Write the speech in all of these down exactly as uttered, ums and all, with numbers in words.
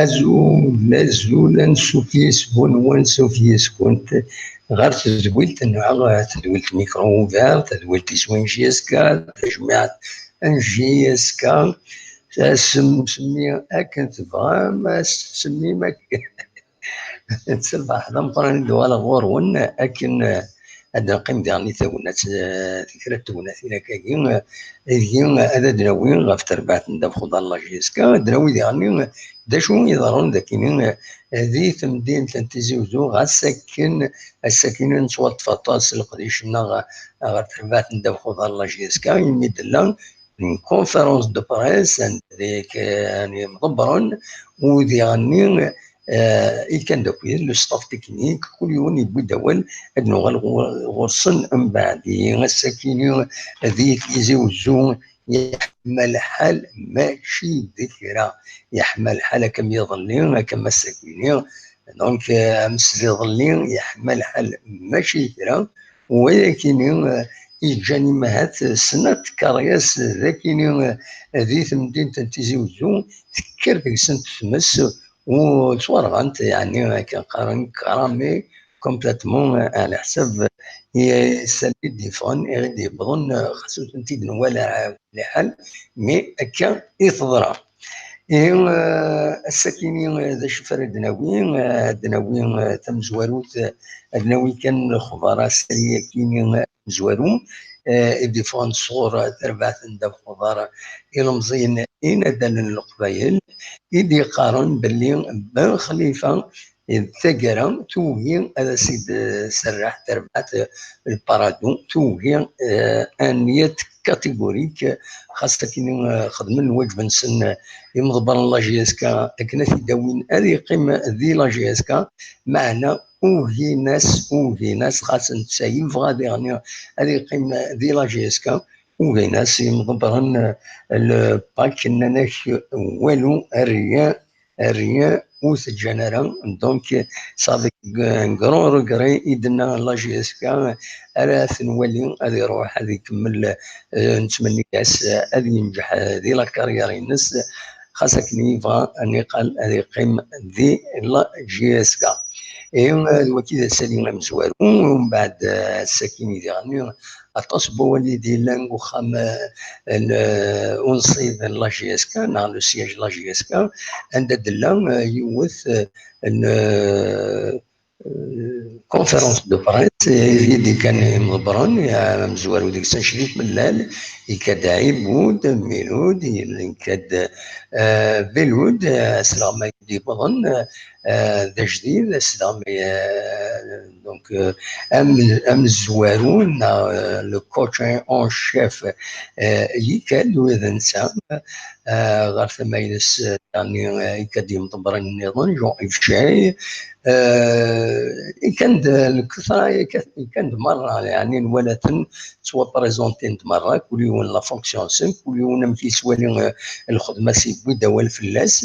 Azul, azul, ansuf yes-wen, wansuf yes-kent ɣer tedwilt nneɣ, tedwilt Micro Ouvert, tedwilt iswi n J S K, tajmiɛt n J S K, semmi akken tebɣam, as-tsemmi akken. Ttselbaḥ d ameqqran i d-uɣaleɣ ɣur-wen, akken, eh, ad d-neqqim diɣen i tegnat, eh, kra n tegnatin akkagi, eh, deg-i, eh, ad d-nawi ɣef terbaɛt n ddabex uḍar n la J S K, ad d-nawi diɣen, eh, d acu i iḍerrun d akini, eh, di temdint n Tizi Uzzu, ɣas akken ass-akini nettwaṭṭef aṭas leqdic-nneɣ ɣer terbaɛt n ddabex uḍar n la J S K, imi d-tella une conférence de presse anda i k-, yani, mḍebbren, u diɣenni, eh, i kan d akk le staff technique, kul yiwen yewwi-d awal, ad nuɣal ɣur-, ɣur-sen mbeɛd. Ihi ass-akini di Tizi Uzzu, yeḥma lḥal mačči d kra, yeḥma lḥal akka am yiḍelli, akka am ass-akini, donc, eh, am s d iḍelli, yeḥma lḥal mačči d kra, u wayakini, eh, yeǧǧan imahat snat tkeryas d akini, eh, di temdint n Tizi Uzzu, tekker deg-sent tmes, u ttwarɣant, yeɛni akken qqaren, cramé complètement, eh, ɛla ḥsab, eh, sali d-yeffɣen, i ɣ-id-yewwḍen, eh, xas ur tent-id-nwala, eh, liḥal, mais akka i teḍra. Ihi, eh, ass-akini, eh, d acu ara d-nawi? Eh, ad d-nawi, eh, tamezwarut, eh, ad d-nawi kan lexbar asari-akini, eh, amezwaru, eh, i d-iffɣen sɣur, eh, terbaɛt n ddabex uḍar ilemẓiyen inaddalen n Leqbayel, i d-yeqqaren belli Ben Xlifa d taggara tugi ad as-id-serreḥ terbaɛt, le Paradou, tugi, eh, un niet catégorique, xas akken, eh, xedmen lwajeb-nsen, eh, imḍebbren n la J S K, akken ad t-id-awin ad yeqqim di la J S K, meɛna ugin-as, ugin-as, xas netta yebɣa diɣen ad yeqqim di la J S K, ugin-as imḍebbren, eh, le pac, nnan-ak walu, rien, rien ur t-ǧǧan ara. Donc, c'est avec un grand regret i d-tenna la J S K ara t-nwali ad iruḥ ad ikemmel, eh, nettmenni-as, eh, ad yenǧeḥ, eh, di la carrière-ines, xas akken yebɣa ad niqal ad iqqim di la J S K. Et, eh, d waki d asali amezwaru, umbeɛd, eh, ass-akini diɣen, aṭas n wawal i d-yellan deg uxxam, eh, n, eh, unṣib n la J S K, neɣ le siège n la J S K, anda d-tella, eh, yiwet, eh, n, eh, conférence de presse, eh, i d-ikkan imḍebbren, eh, amezwaru deg-sen Crif Mellal, ikka-d Ɛibud, Milud, ikka-d, eh, Belud, eh, asleɣmay d-yewwḍen, eh, d ajdid, asleɣmay, eh, donc, eh, am-, amezwaru, neɣ, eh, le coach en chef, eh, ikka-d ula d netta, eh, ɣer tama-ines, eh, yeɛni, eh, ikka-d imḍebbren nniḍen, Jean-Yves Chay, eh, ikkan-d lketṛa, ikka-, ikkan-d merra, yeɛni nwala-ten ttwaprezantin-d merra, kul yiwen la fonction-nsen, kul yiwen amek yettwali, eh, lxedma-s, yewwi-d awal fell-as.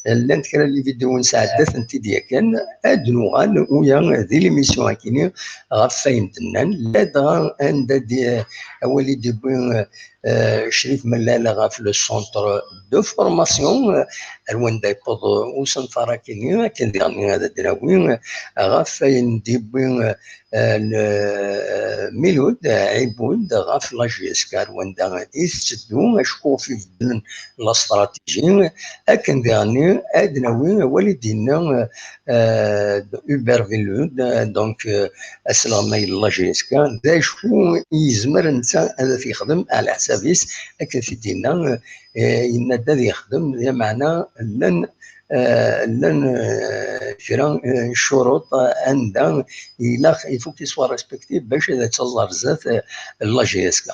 Eh, llant kra n les vidéos nesɛedda-tent-id yakan, ad nuɣal uya di l'émission akini ɣef wayen d-nnan, ladɣa anda d-, awal i d-yewwi, eh, Crif Mellal ɣef le centre de formation, eh, ar wanda yewweḍ usenfar akini, akken diɣen ad d-nawi, eh, ɣef wayen d-yewwi, eh, eh, n, eh, Milud, eh, Ɛibud, ɣef la J S K ar wanda i tetteddu, acku ɣef ibeddlen la stratégie, akken diɣen ad d-nawi awal i d-yenna, eh, eh, Hubert Belud, eh, donc, eh, asleɣmay n la J S K, d acu i yezmer netta ad t-yexdem ɛla ḥsab-is, akken t-id-yenna, eh, yenna-d ad yexdem, lameɛna llan, eh, llan, eh, kra, eh, n ccuruṭ, eh, anda ilaq, il faut qu'il soit respecté bac ad taẓ ar zdat, eh, la J S K.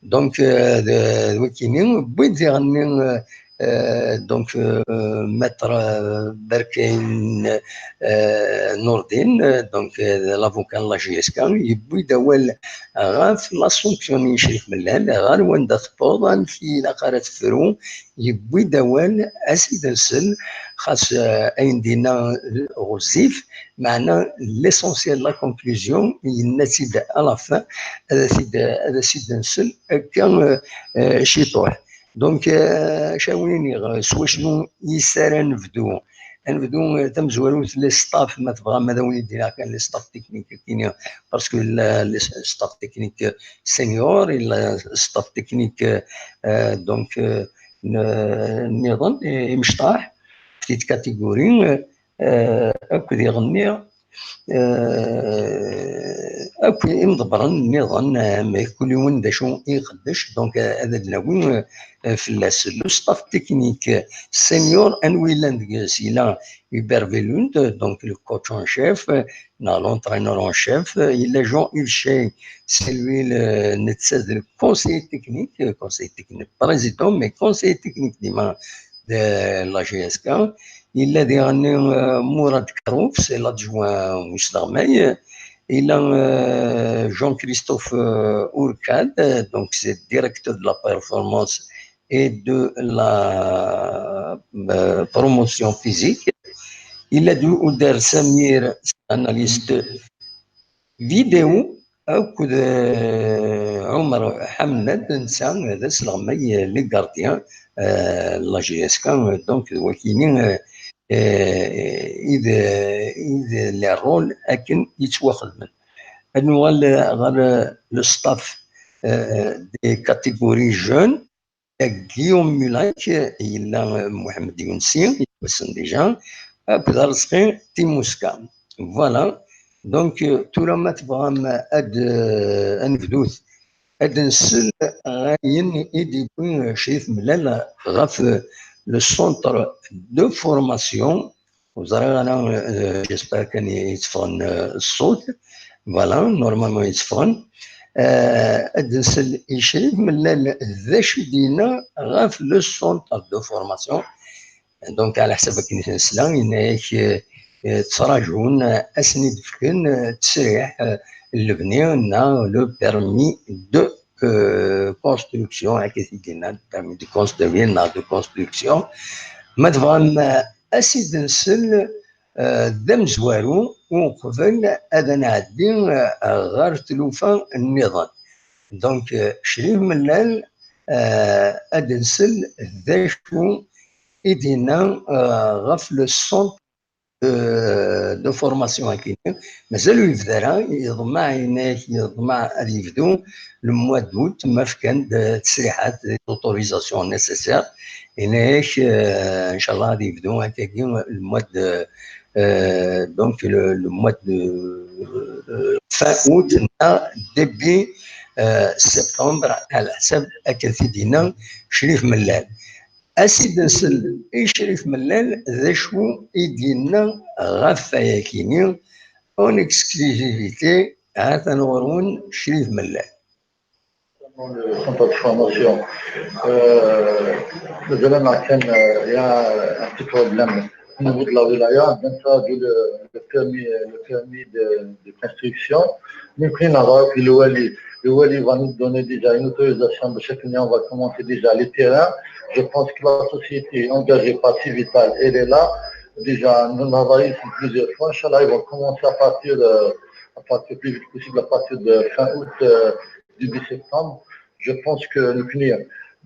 Donc, eh, d, d wakini, wwin-d diɣen, eh, eh, donc, eh, maître, eh, Berkayen, eh, Nourdine, eh, donc, eh, l'avocat n la J S K, yewwi-d awal ɣef la sanction n Crif Mellal, ɣer wanda tewweḍ, amek i ilaq ara tefru, yewwi-d awal, ad s-id-nsel, xas, eh, ayen d-yenna, eh, ɣezzif, meɛna l'essentiel, la conclusion, yenna-tt-id à la fin, ad as-id-, ad as-id-nsel akka, eh, eh, ciṭuḥ. Donc, euh, acu ara wen-iniɣ, s wacu i s ara nebdu? Ad nebdu, euh, tamezwarut, les staffs, ma tebɣam ad awen-d-iniɣ kan les staffs techniques, kini, parce que le, le staff technique senior, le staff technique, euh, donc, euh, n-, nniḍen, imecṭaḥ, petite catégorie, euh, akk diɣenni, euh, akk imḍebbren nniḍen, euh, mais kul yiwen d acu i ixeddec, donc, euh, ad d-nawi, euh, fell-as. Le staff technique senior, anwa yellan deg-s? Yella Hubert Velund, donc le coach en chef, euh, neɣ l'entraîneur en chef, euh, yella Jean-Yves Chay, c'est lui le, netta d le conseiller technique, euh, conseiller technique, président, mais conseiller technique dima de la J S K. Yella diɣenni, euh, Mourad Karouf, c'est l'adjoint usleɣmay. Yella, euh, Jean-Christophe, euh, Ourcad, euh, donc c'est directeur de la performance et de la, euh, promotion physique. Yella Uder Samir, analyste vidéo, akked, euh, Omar Hamnad, netta d asleɣmay, euh, les gardiens, euh, la J S K, euh, donc d wakini, euh, euh, i d, i d les rôles akken yettwaxedmen. Ad nuɣal, euh, ɣer, euh, le staff, euh, des catégories jeunes. Guillaume Mulac, yella Mohamed Younsi, yettwassen déjà, akked Arezqi Timuska. Voilà. Donc, euh, tura ma tebɣam ad, euh, ad nebdut, ad nsel ayen i d-yewwi, euh, Crif Mellal ɣef, euh, le centre de formation. Ur ẓriɣ ara, euh, j'espère kan yetteffɣen, euh, ṣṣut. Voilà, normalement yetteffɣen. Euh, ad nsel i Crif Mellal d acu i d-yenna ɣef le centre de formation. Donc, ɛla ḥsab akken i t-nesla, yenna-yak, euh, euh, ttraǧun, euh, ad sen-id-fken, euh, ttesriḥ, euh, n lebni neɣ le permis de, euh, construction, akka i t-id-yenna, permis de construire neɣ de construction. Ma tebɣam, euh, ad s-id-nsel, euh, d amezwaru uqbel ad nɛeddi, euh, ɣer tlufa nniḍen. Donc, euh, Crif Mellal, euh, ad nsel d acu i d-yenna, euh, ɣef le centre de, de formation akini. Mazal ur yebda ara, yeḍmeɛ, yenna-yak yeḍmeɛ ad yebdu le mois d'août, ma fkan-d, euh, ttesriḥat, les autorisations nécessaires. Yenna-yak, euh, inchallah ad yebdu akkagi le mois de, euh, donc le, le mois de, euh, fin août, neɣ début, euh, septembre, ɛla ḥsab akken t-id-yenna Crif Mellal. Ad s-id-nsel i Crif Mellal d acu i d-yenna ɣef wayakini, en exclusivité, ha-t-an ɣur-wen Crif Mellal. Le centre de formation. Euh, le domaine, euh, il y a un petit problème au niveau de la wilaya, donc ça, vu le, le permis, le permis de, de construction. Donc, il y a le wali, le wali va nous donner déjà une autorisation de chaque année, on va commencer déjà les terrains. Je pense que la société engagée par Civital, elle est là. Déjà, nous l'avons eu plusieurs fois. Inch'Allah, ils vont commencer à partir de, à partir plus vite possible, à partir de fin août, euh, début septembre. Je pense que nous finir.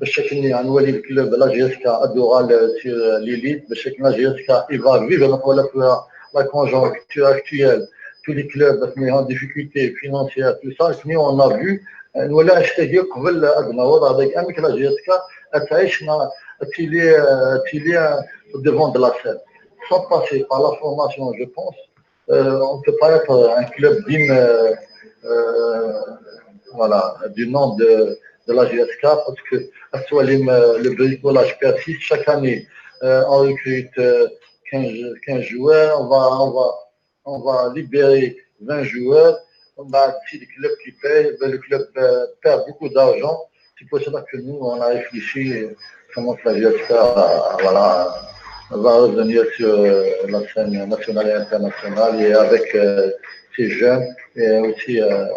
Chaque année, on voit le club, la J S K, Adoral, euh, sur, euh, l'élite. Chaque année, la J S K, il va vivre la, la, la conjoncture actuelle. Tous les clubs sont en difficulté financière, tout ça. Nous, on a vu, euh, nous, là, je te dis, avec un mec, la J S K, elle est, euh, elle est, euh, au devant de la scène. Sans passer par la formation, je pense, euh, on ne peut pas être un club digne, euh, euh, voilà, du nom de, de la J S K, parce que actuellement, euh, le bricolage persiste. Chaque année, euh, on recrute, euh, quinze, quinze joueurs, on va, on va, on va libérer vingt joueurs. On a aussi des clubs qui payent, ben, le club, euh, perd beaucoup d'argent. C'est pour cela que nous, on a réfléchi, euh, comment que la J S K, euh, voilà, va revenir sur, euh, la scène nationale et internationale et avec, euh, ces jeunes et aussi, euh,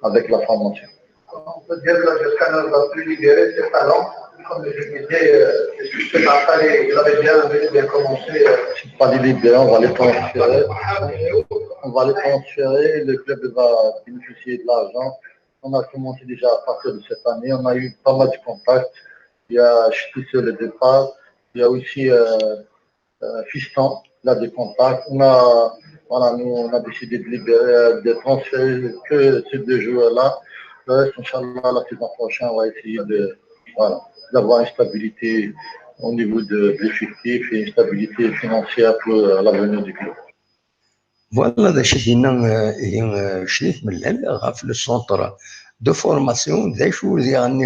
avec la formation. On peut dire que la J S K ne va plus libérer ses talents, comme je disais, euh, c'est juste que Marseille, il avait bien, bien commencé, euh. C'est pas les libérer, on va les transférer. On va les transférer, le club va bénéficier de l'argent. On a commencé déjà à partir de cette année, on a eu pas mal de contacts. il y a Ch'ti sur le départ, il y a aussi euh, euh, Fiston, il a des contacts. On a, voilà, nous, on a décidé de libérer, de transférer que ces deux joueurs-là. Le reste, Inch'Allah, la saison prochaine, on va essayer de, voilà, d'avoir une stabilité au niveau de, de l'effectif et une stabilité financière pour euh, l'avenir du club. Voilà d acu i d-yenna, euh, ihi, euh, Crif Mellal ɣef le centre de formation, d acu diɣen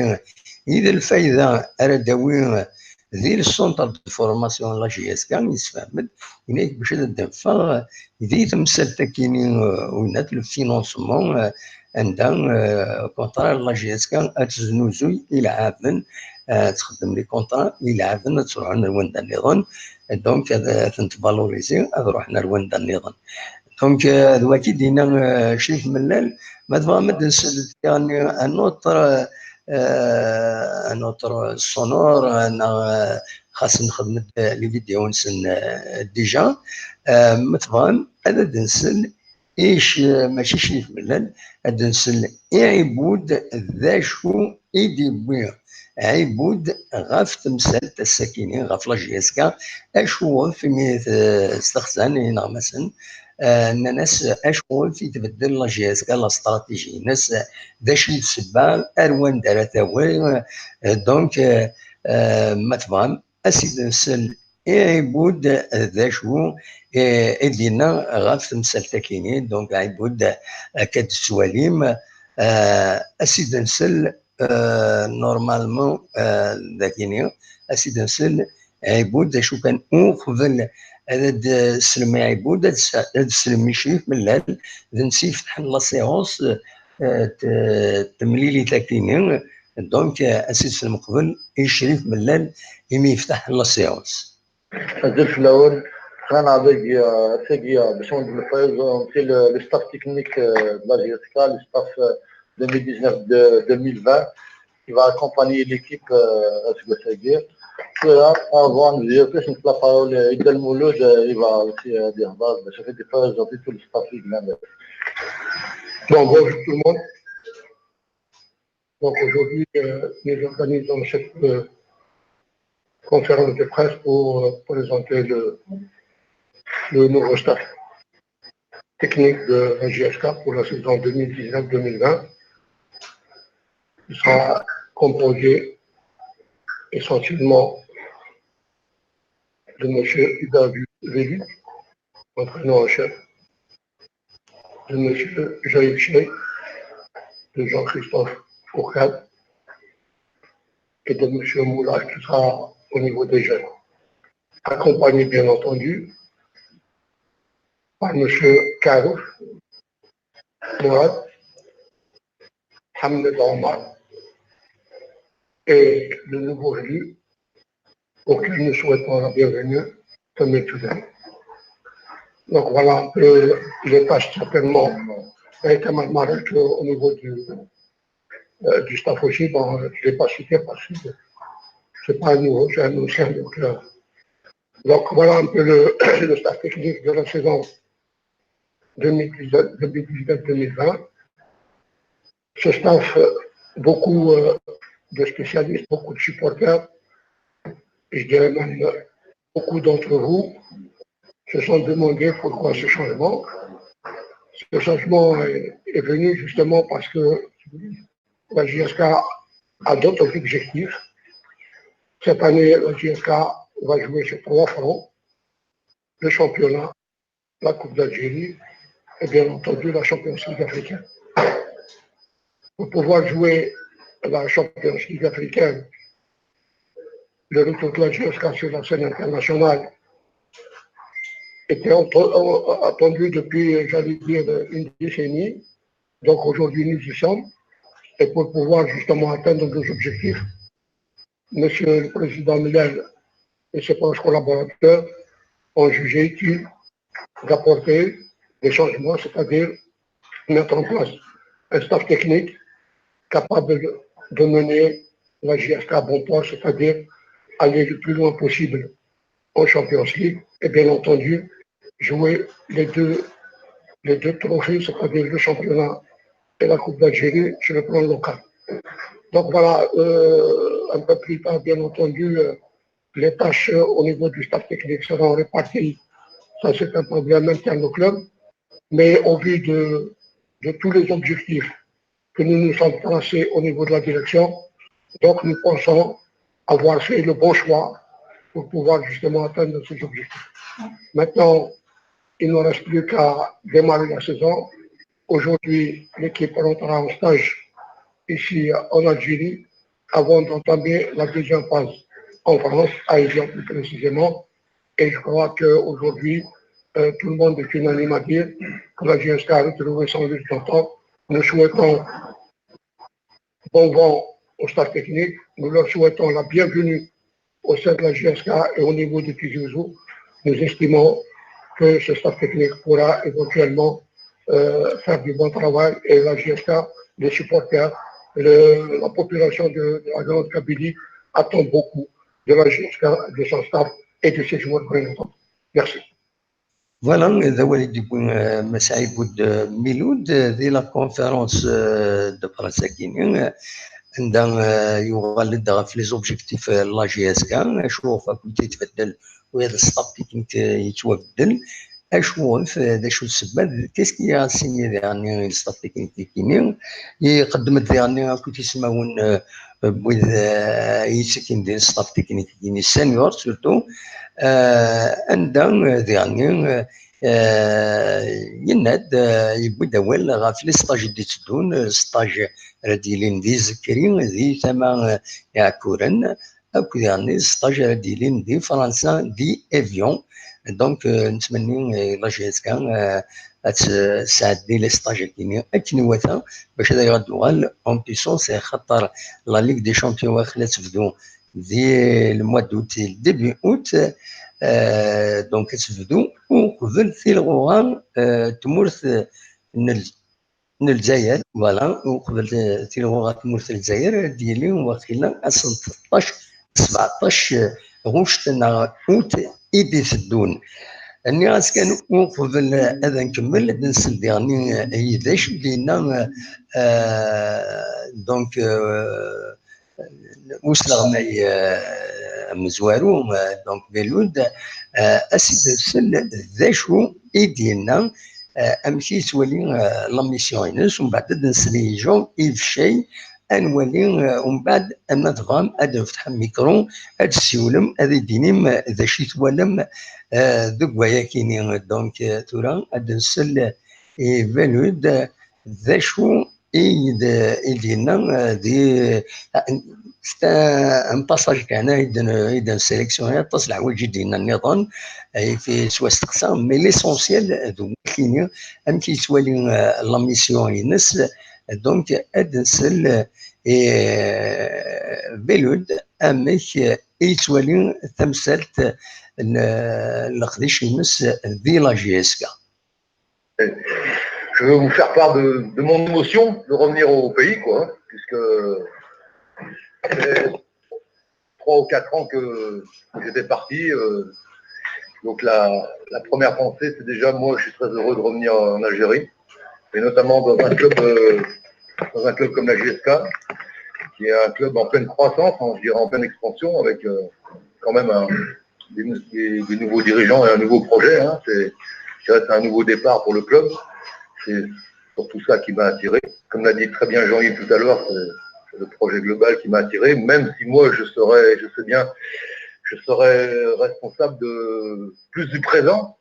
i d lfayda ara d-tawi, euh, di le centre de formation n la J S K, yessefhem-d, yenna-yak bac ad d-neffeɣ, euh, di temsalt-agi-nni, euh, winat le financement, euh, anda, euh, contrat n la J S K ad teznuzuy ileɛɛaben, euh, ad txeddem les contrats n yileɛɛaben ad ttruḥun ar wanda nniḍen, donc ad, ad tent-valoriser, ad ruḥen ar wanda nniḍen. Donc, euh, d wagi d-yenna, euh, Crif Mellal, ma tebɣam ad d-nsel diɣen un autre, euh, un autre sonore, euh, neɣ, euh, xas nxedem-d les vidéos-nsen, euh, déjà, euh, ma tebɣam ad d-nsel i c-, mačči Crif Mellal, ad d-nsel i Ɛibud d acu i d-yewwi Ɛibud ɣef temsalt ass-agi-nni, ɣef la J S K, acu ɣef imi t-, stexzan ineɣmasen, euh, nnan-as acu ɣef i tbeddel la J S K la stratégie-ines, d acu i d ssebba, ar wanda ara tawi, euh, donc, euh, euh, ma tebɣam, ad s-id-nsel i Ɛibud, euh, d acu, euh, i d-yenna ɣef temsalt-agi-nni, donc Ɛibud, euh, akka d-tettwalim, euh, ad s-id-nsel euh, normalement, euh, dagini, ad s-id-nsel Ɛibud, d acu kan uqbel ad d-slem i Ɛibud, ad s-, ad d-slem i Crif Mellal, d netta yefetḥen la séance, euh, t-, temlilit akini, donc, euh, ad s-id-slem qbel i Crif Mellal, imi yeftaḥ la séance. Azul fell-awen. Ɣan dagi, euh, tagi, euh, bac ad wen-d-neffer, euh, c'est le, le staff technique euh, de la J S K, le staff euh, deux mille dix-neuf de deux mille vingt, qui va accompagner l'équipe euh, à ce Guassagir. Voilà, avant de dire plus, la parole est Idel Mouloud, euh, il va aussi euh, dire, bah, ça fait des fois, ils ont fait tout le staff. Bon, bonjour tout le monde. Donc aujourd'hui, euh, nous organisons cette euh, conférence de presse pour euh, présenter le, le nouveau staff technique de la J S K pour la saison deux mille dix-neuf deux mille vingt. Il sera composé essentiellement de M. Hubert Vélu, entraîneur en chef, de M. Jaïb Cheikh, de Jean-Christophe Fourcade et de M. Moulay, qui sera au niveau des jeunes. Accompagné, bien entendu, par M. Karouf Mourad, Hamid Omar et le nouveau élu, auquel nous souhaitons la bienvenue, Samuel Toudin. Donc voilà un peu les tâches certainement. Et Kamal Marek euh, au niveau du, euh, du staff aussi, bon, je ne l'ai pas cité parce que c'est pas un nouveau, c'est un ancien. Donc, euh, donc voilà un peu le, le staff technique de la saison deux mille dix-neuf deux mille vingt. Ce staff, euh, beaucoup euh, de spécialistes, beaucoup de supporters, je dirais même euh, beaucoup d'entre vous se sont demandé pourquoi ce changement. Ce changement est, est venu justement parce que la J S K a d'autres objectifs. Cette année, la J S K va jouer sur trois fronts, le championnat, la Coupe d'Algérie et bien entendu la Champions League africaine. Pour pouvoir jouer la Champions League africaine, le retour de la J S K sur la scène internationale était entre- attendu depuis, j'allais dire, une décennie. Donc aujourd'hui, nous y sommes. Et pour pouvoir justement atteindre nos objectifs, Monsieur le Président Millal et ses proches collaborateurs ont jugé utile d'apporter des changements, c'est-à-dire mettre en place un staff technique capable de mener la J S K à bon port, c'est-à-dire aller le plus loin possible en Champions League et bien entendu jouer les deux, les deux trophées, c'est-à-dire le championnat et la Coupe d'Algérie sur le plan local. Donc voilà, euh, un peu plus tard, bien entendu, euh, les tâches euh, au niveau du staff technique seront réparties. Ça, c'est un problème interne au club. Mais au vu de, de tous les objectifs que nous nous sommes tracés au niveau de la direction, donc nous pensons avoir fait le bon choix pour pouvoir justement atteindre ces objectifs. Maintenant, il ne reste plus qu'à démarrer la saison. Aujourd'hui, l'équipe rentrera en stage ici en Algérie avant d'entamer la deuxième phase en France, à Évian plus précisément. Et je crois qu'aujourd'hui, euh, tout le monde est unanime à dire que la J S K a retrouvé son lieu d'antan. Nous souhaitons bon vent au staff technique. Nous leur souhaitons la bienvenue au sein de la J S K et au niveau de Tijuzu. Nous estimons que ce staff technique pourra éventuellement euh, faire du bon travail et la J S K, les supporters, le, la population de, de la Grande Kabylie attend beaucoup de la J S K, de son staff et de ses joueurs, bien entendu. Merci. Voilà, d awal i d-yewwi eh, Mass Ɛibud eh, Milud eh, di la conférence eh, de presse-agi-nni, eh, anda eh, yuɣal-d ɣef les objectifs eh, n la J S K, acu ɣef akk i d-yetbeddel, wiyaḍ staff technique eh, yettwabeddel, acu ɣef, eh, d acu d ssebba, qu'est-ce qui a assigné daɣen le staff technique-agi-nni, iqeddem-d daɣen akk tismawen eh, n wid eh, yettakin di staff technique-agi-nni, senior surtout, eh, anda eh, daɣen eh, eh, yenna-d, eh, yewwi-d awal ɣef les stages i d-itteddun, eh, stage ara d-yilin di Zekri, di tama eh, Iɛekkuren, akk daɣen les stages ara d-yilin di Fransa, di Evian. Donc, eh, nettmenni eh, la J S K eh, ad tesɛeddi les stages-agi-nni akken iwata, bac ad d-tuɣal en puissance, eh, xaṭer la Ligue des Champions waqila ad tebdu di le mois d'août, début août, eh, donc ad tebdu uqbel tilɣuɣa eh, tmurt eh, n l- n Lezzayer, voilà, uqbel eh, tilɣuɣa tmurt n Lezzayer, ad d-yili waqila ass n tleṭṭac, sbeɛṭac eh, ɣuct neɣ août i d-iteddun. Nniɣ-as kan uqbel eh, ad nkemmel, ad nsel diɣen eh, i d acu d-yenna eh, eh, donc eh, usleɣmay eh, amezwaru, eh, donc Belud, eh, ad s-id-nsel d acu i d-yenna, eh, amek i yettwali eh, la mission-ines, umbeɛd ad nsel i Jean Yves Chay, ad nwali eh, umbeɛd ma tebɣam ad nfetḥ amikru, ad d-tessiwlem, ad d-tinim eh, d acu i twalam eh, deg wayakini. Donc eh, tura ad nsel i Belud eh, d acu i d- i d-yenna eh, di c'est un passage kan i d-, i d-nsélectionné aṭas n leḥwayeǧ i d-yenna nniḍen eh, i fi yettwasteqsa, mais l'essentiel d wakini, amek yettwali eh, la mission-ines. Donc ad nsel eh, i Belud amek eh, i yettwali tamsalt n leqdic-ines di la J S K. Je veux vous faire part de, de mon émotion de revenir au pays, quoi, hein, puisque ça fait trois ou quatre ans que j'étais parti. Euh, donc la, la première pensée, c'est déjà, moi, je suis très heureux de revenir en Algérie, et notamment dans un club, euh, dans un club comme la J S K, qui est un club en pleine croissance, hein, je dirais en pleine expansion, avec euh, quand même un, des, des- des nouveaux dirigeants et un nouveau projet, hein. C'est, je dirais que c'est un nouveau départ pour le club. C'est surtout ça qui m'a attiré. Comme l'a dit très bien Jean-Yves tout à l'heure, c'est c'est le projet global qui m'a attiré, même si moi, je serais, je sais bien, je serais responsable de plus du présent,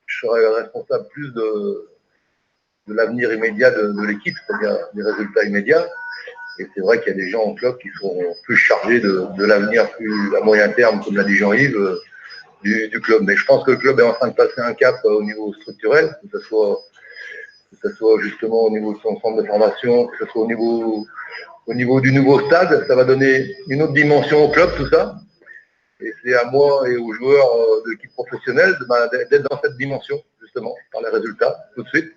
je serais responsable plus de, de l'avenir immédiat de, de l'équipe, c'est-à-dire des résultats immédiats. Et c'est vrai qu'il y a des gens au club qui sont plus chargés de, de l'avenir plus à moyen terme, comme l'a dit Jean-Yves, euh, du, du club. Mais je pense que le club est en train de passer un cap euh, au niveau structurel, que ce soit, que ce soit justement au niveau de son centre de formation, que ce soit au niveau, au niveau du nouveau stade. Ça va donner une autre dimension au club, tout ça. Et c'est à moi et aux joueurs euh, de l'équipe professionnelle de- d'être dans cette dimension, justement, par les résultats, tout de suite.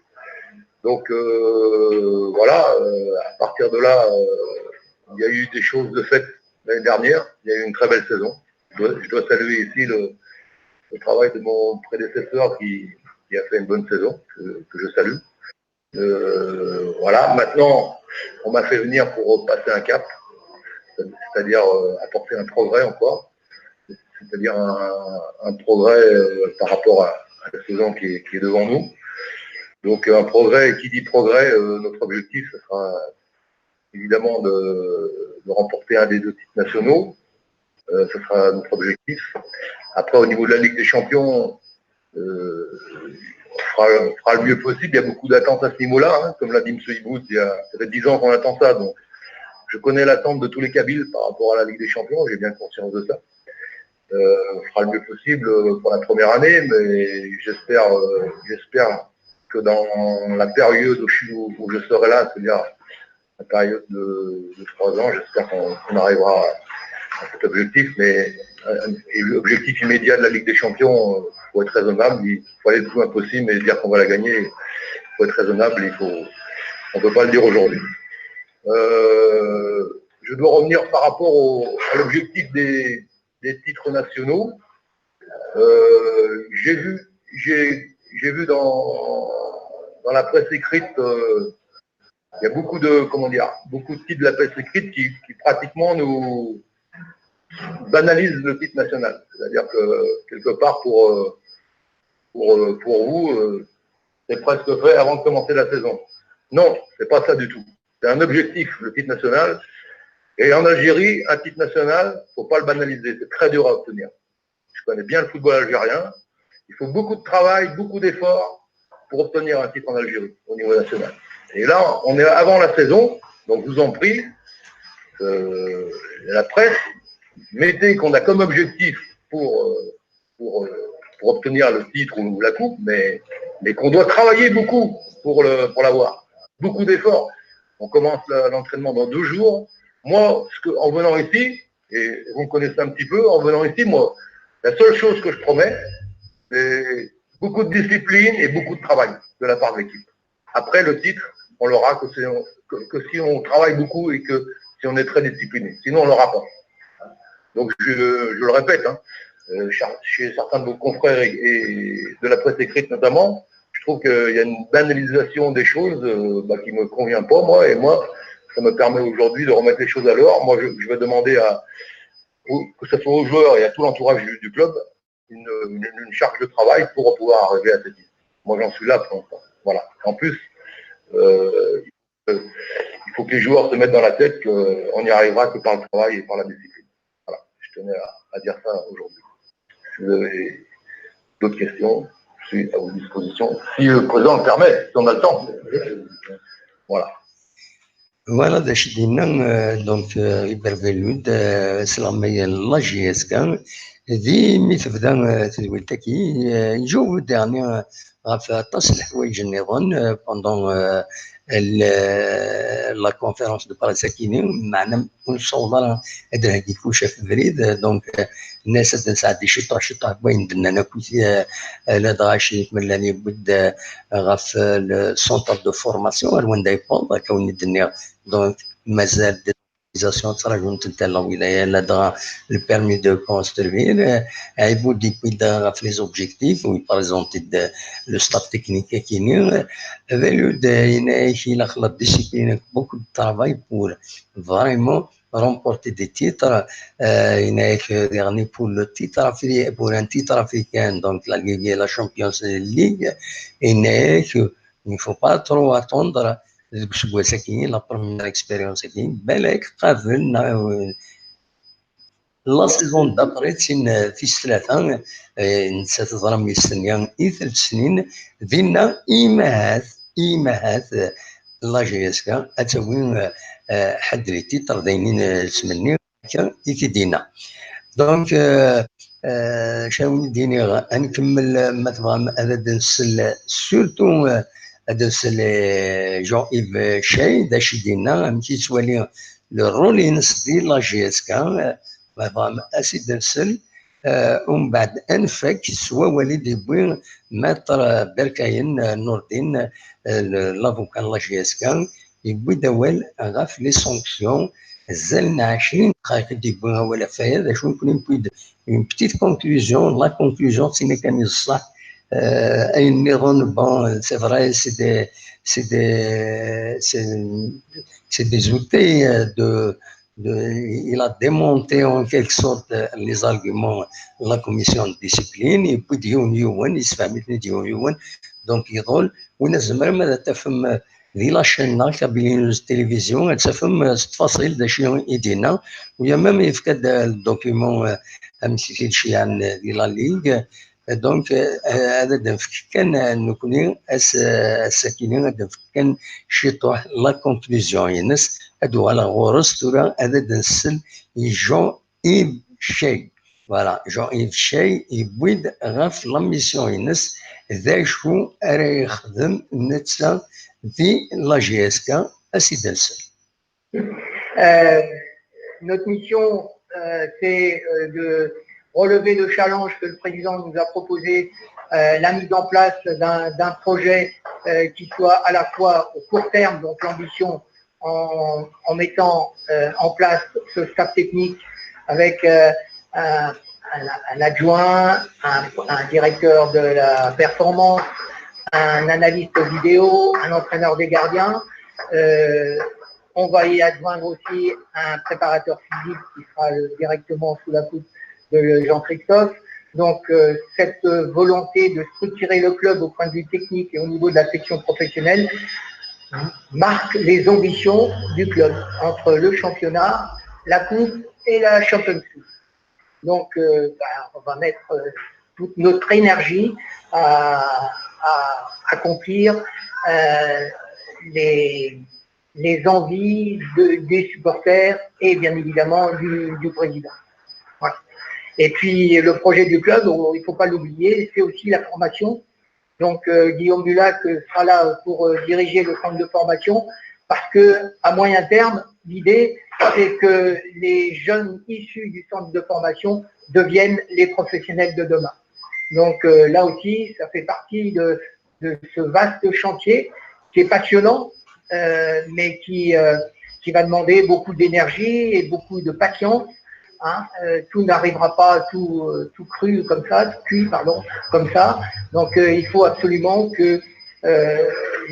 Donc euh, voilà, euh, à partir de là, euh, il y a eu des choses de faites l'année dernière. Il y a eu une très belle saison. Je dois, je dois saluer ici le, le travail de mon prédécesseur qui, qui a fait une bonne saison, que, que je salue. Euh, voilà, maintenant, on m'a fait venir pour passer un cap. c'est-à-dire euh, apporter un progrès encore, c'est-à-dire un, un progrès euh, par rapport à, à la saison qui est, qui est devant nous. Donc un progrès, qui dit progrès, euh, notre objectif, ce sera évidemment de, de remporter un des deux titres nationaux. Euh, ce sera notre objectif. Après, au niveau de la Ligue des Champions, euh, on, fera, on fera le mieux possible. Il y a beaucoup d'attentes à ce niveau-là. Hein. Comme l'a dit M. Hibout, il y a, ça fait dix ans qu'on attend ça. Donc, je connais l'attente de tous les Kabyles par rapport à la Ligue des Champions. J'ai bien conscience de ça. Euh, on fera le mieux possible pour la première année, mais j'espère, euh, j'espère que dans la période où je, suis, où je serai là, c'est-à-dire la période de, de trois ans, j'espère qu'on on arrivera à cet objectif, mais euh, et l'objectif immédiat de la Ligue des Champions, il faut être raisonnable, il faut aller le plus loin possible, mais dire qu'on va la gagner, il faut être raisonnable, il faut, on ne peut pas le dire aujourd'hui. Euh, je dois revenir par rapport au, à l'objectif des, des titres nationaux. Euh, j'ai vu, j'ai, j'ai vu dans, dans la presse écrite, euh, il y a beaucoup de, comment dire, beaucoup de titres de la presse écrite qui, qui pratiquement nous banalisent le titre national. C'est-à-dire que quelque part pour, euh, pour, euh, pour vous, euh, c'est presque fait avant de commencer la saison. Non, c'est pas ça du tout. C'est un objectif, le titre national. Et en Algérie, un titre national, faut pas le banaliser. C'est très dur à obtenir. Je connais bien le football algérien. Il faut beaucoup de travail, beaucoup d'efforts pour obtenir un titre en Algérie, au niveau national. Et là, on est avant la saison, donc je vous en prie, euh, la presse, mettez qu'on a comme objectif pour, euh, pour, euh, pour obtenir le titre ou la coupe, mais, mais qu'on doit travailler beaucoup pour le, pour l'avoir. Beaucoup d'efforts. On commence l'entraînement dans deux jours. Moi, ce que, en venant ici, et vous me connaissez un petit peu, en venant ici, moi, la seule chose que je promets, c'est beaucoup de discipline et beaucoup de travail de la part de l'équipe. Après, le titre, on l'aura que, que, que, si on travaille beaucoup et que si on est très discipliné. Sinon, on l'aura pas. Donc, je, je le répète, hein, euh, chez certains de vos confrères et, et, de la presse écrite notamment, je trouve qu'il y a une banalisation des choses euh, bah, qui me convient pas, moi, et moi, ça me permet aujourd'hui de remettre les choses à l'heure. Moi, je, je vais demander à, que ce soit aux joueurs et à tout l'entourage du, du club, une, une, une, charge de travail pour pouvoir arriver à cette idée. Moi, j'en suis là pour l'instant. Voilà. En plus, euh, il faut que les joueurs se mettent dans la tête qu'on n'y arrivera que par le travail et par la discipline. Voilà. Je tenais à, à dire ça aujourd'hui. Si vous avez d'autres questions, je suis à votre disposition. Si le président le permet, si on a le temps. Voilà. Voilà, d acu d-yenna, euh, donc, euh, Ibervelud, euh, s leɣmay n la J S K, di mi tebda euh, tedwilt-agi, euh, iǧaweb-d yeɛni euh, ɣef aṭas n leḥwayeǧ nniḍen euh, pendant euh, la conférence de presse-agi-nni, meɛna ur nessaweḍ ara ad d-nheggi kullec ɣef ubrid, donc euh, nnas ad nesɛeddi ciṭuḥ ciṭuḥ n wayen d-nnan akk, euh, ladɣa Cid Mellan yewwi-d euh, ɣef le centre de formation ar wanda yewweḍ, akka wen-d-nniɣ, donc mazal d l'organisation ttṛaǧun-tent la wilaya, ladɣa le permis de construire, Ɛibud yewwi-d ɣef les objectifs u yeprésenté-d le staff technique-agi-nni. Velud yenna-ak ilaq la discipline, beaucoup de travail pour vraiment remporter des titres. Yenna-ak diɣen pour le titre, pour un titre africain, donc la Ligue et la Champions League, yenna-ak il ne faut pas trop attendre deg useggas-agi, la première expérience-agi, balak qabel la saison d'après, d tin tis tlata, netta teḍra mi s-tenna i telt snin, dinna imahat, imahat la J S K ad tawi ḥedd les titres, d ayen i nettmenni. Akka i t-id-yenna. Donc, euh, euh, acu ara wen-d-iniɣ, ad nkemmel, ma tebɣam ad d-nsel, surtout euh, ad nsel euh, Jean-Yves Chay, d acu i d-yenna, amek yettwali le rôle-ines di la J S K, euh, ma tebɣam ad s-id-nsel, euh, umbeɛd ad nfak s wawal i d-yewwi Maître Berkayen euh, Nourdine, euh, l'avocat n la J S K, yewwi-d awal ɣef les sanctions, azal n ɛecrin dqayeq i d-yewwi awal ɣef waya, d acu nekkni newwi-d une petite conclusion, la conclusion d tin kan i d ṣṣeḥ, euh, ayen nniḍen, bon, c'est vrai, c'est des, c'est des, c'est, c'est des outils euh, de, de, il a démonté en quelque sorte les arguments de la commission de discipline, et puis yiwen yiwen, yessefhem-iten-id yiwen yiwen, donc iḍul, win tzemrem ad tafem di la chaîne-a, Kabylie News Télévision, ad tafem s ttfaṣil d acu i d-yenna, u yamam yefka-d le document, amek i t-id-ceyyɛen di la Ligue, donc, euh, ad d-nefk kan, euh, nekkni, ass-, ass-akini, ad d-nefk kan ciṭuḥ la conclusion-ines, ad uɣaleɣ ɣur-s tura, ad d-nsel i Jean-Yves Chey. Voilà, Jean-Yves Chey yewwi-d ɣef la mission-ines, d acu ara yexdem netta di la J S K, ad s-id-nsel. Euh, notre mission, euh, c'est euh, de relever le challenge que le président nous a proposé, euh, la mise en place d'un d'un projet euh, qui soit à la fois au court terme, donc l'ambition en, en mettant euh, en place ce staff technique avec euh, un, un- un adjoint, un, un directeur de la performance, un analyste vidéo, un entraîneur des gardiens. Euh, on va y adjoindre aussi un préparateur physique qui sera euh, directement sous la coupe de Jean-Christophe. Donc euh, cette volonté de structurer le club au point de vue technique et au niveau de la section professionnelle marque les ambitions du club entre le championnat, la coupe et la Champions League. Donc euh, bah, on va mettre euh, toute notre énergie à, à accomplir euh, les, les envies de- des supporters et bien évidemment du, du président. Voilà. Et puis le projet du club, on- il ne faut pas l'oublier, c'est aussi la formation. Donc euh, Guillaume Bulac euh, sera là pour euh, diriger le centre de formation parce que à moyen terme, l'idée, c'est que les jeunes issus du centre de formation deviennent les professionnels de demain. Donc euh, là aussi, ça fait partie de, de ce vaste chantier qui est passionnant, euh, mais qui, euh, qui va demander beaucoup d'énergie et beaucoup de patience. Hein. Euh, tout n'arrivera pas tout, euh, tout cru comme ça, tout cuit, pardon, comme ça. Donc euh, il faut absolument que euh,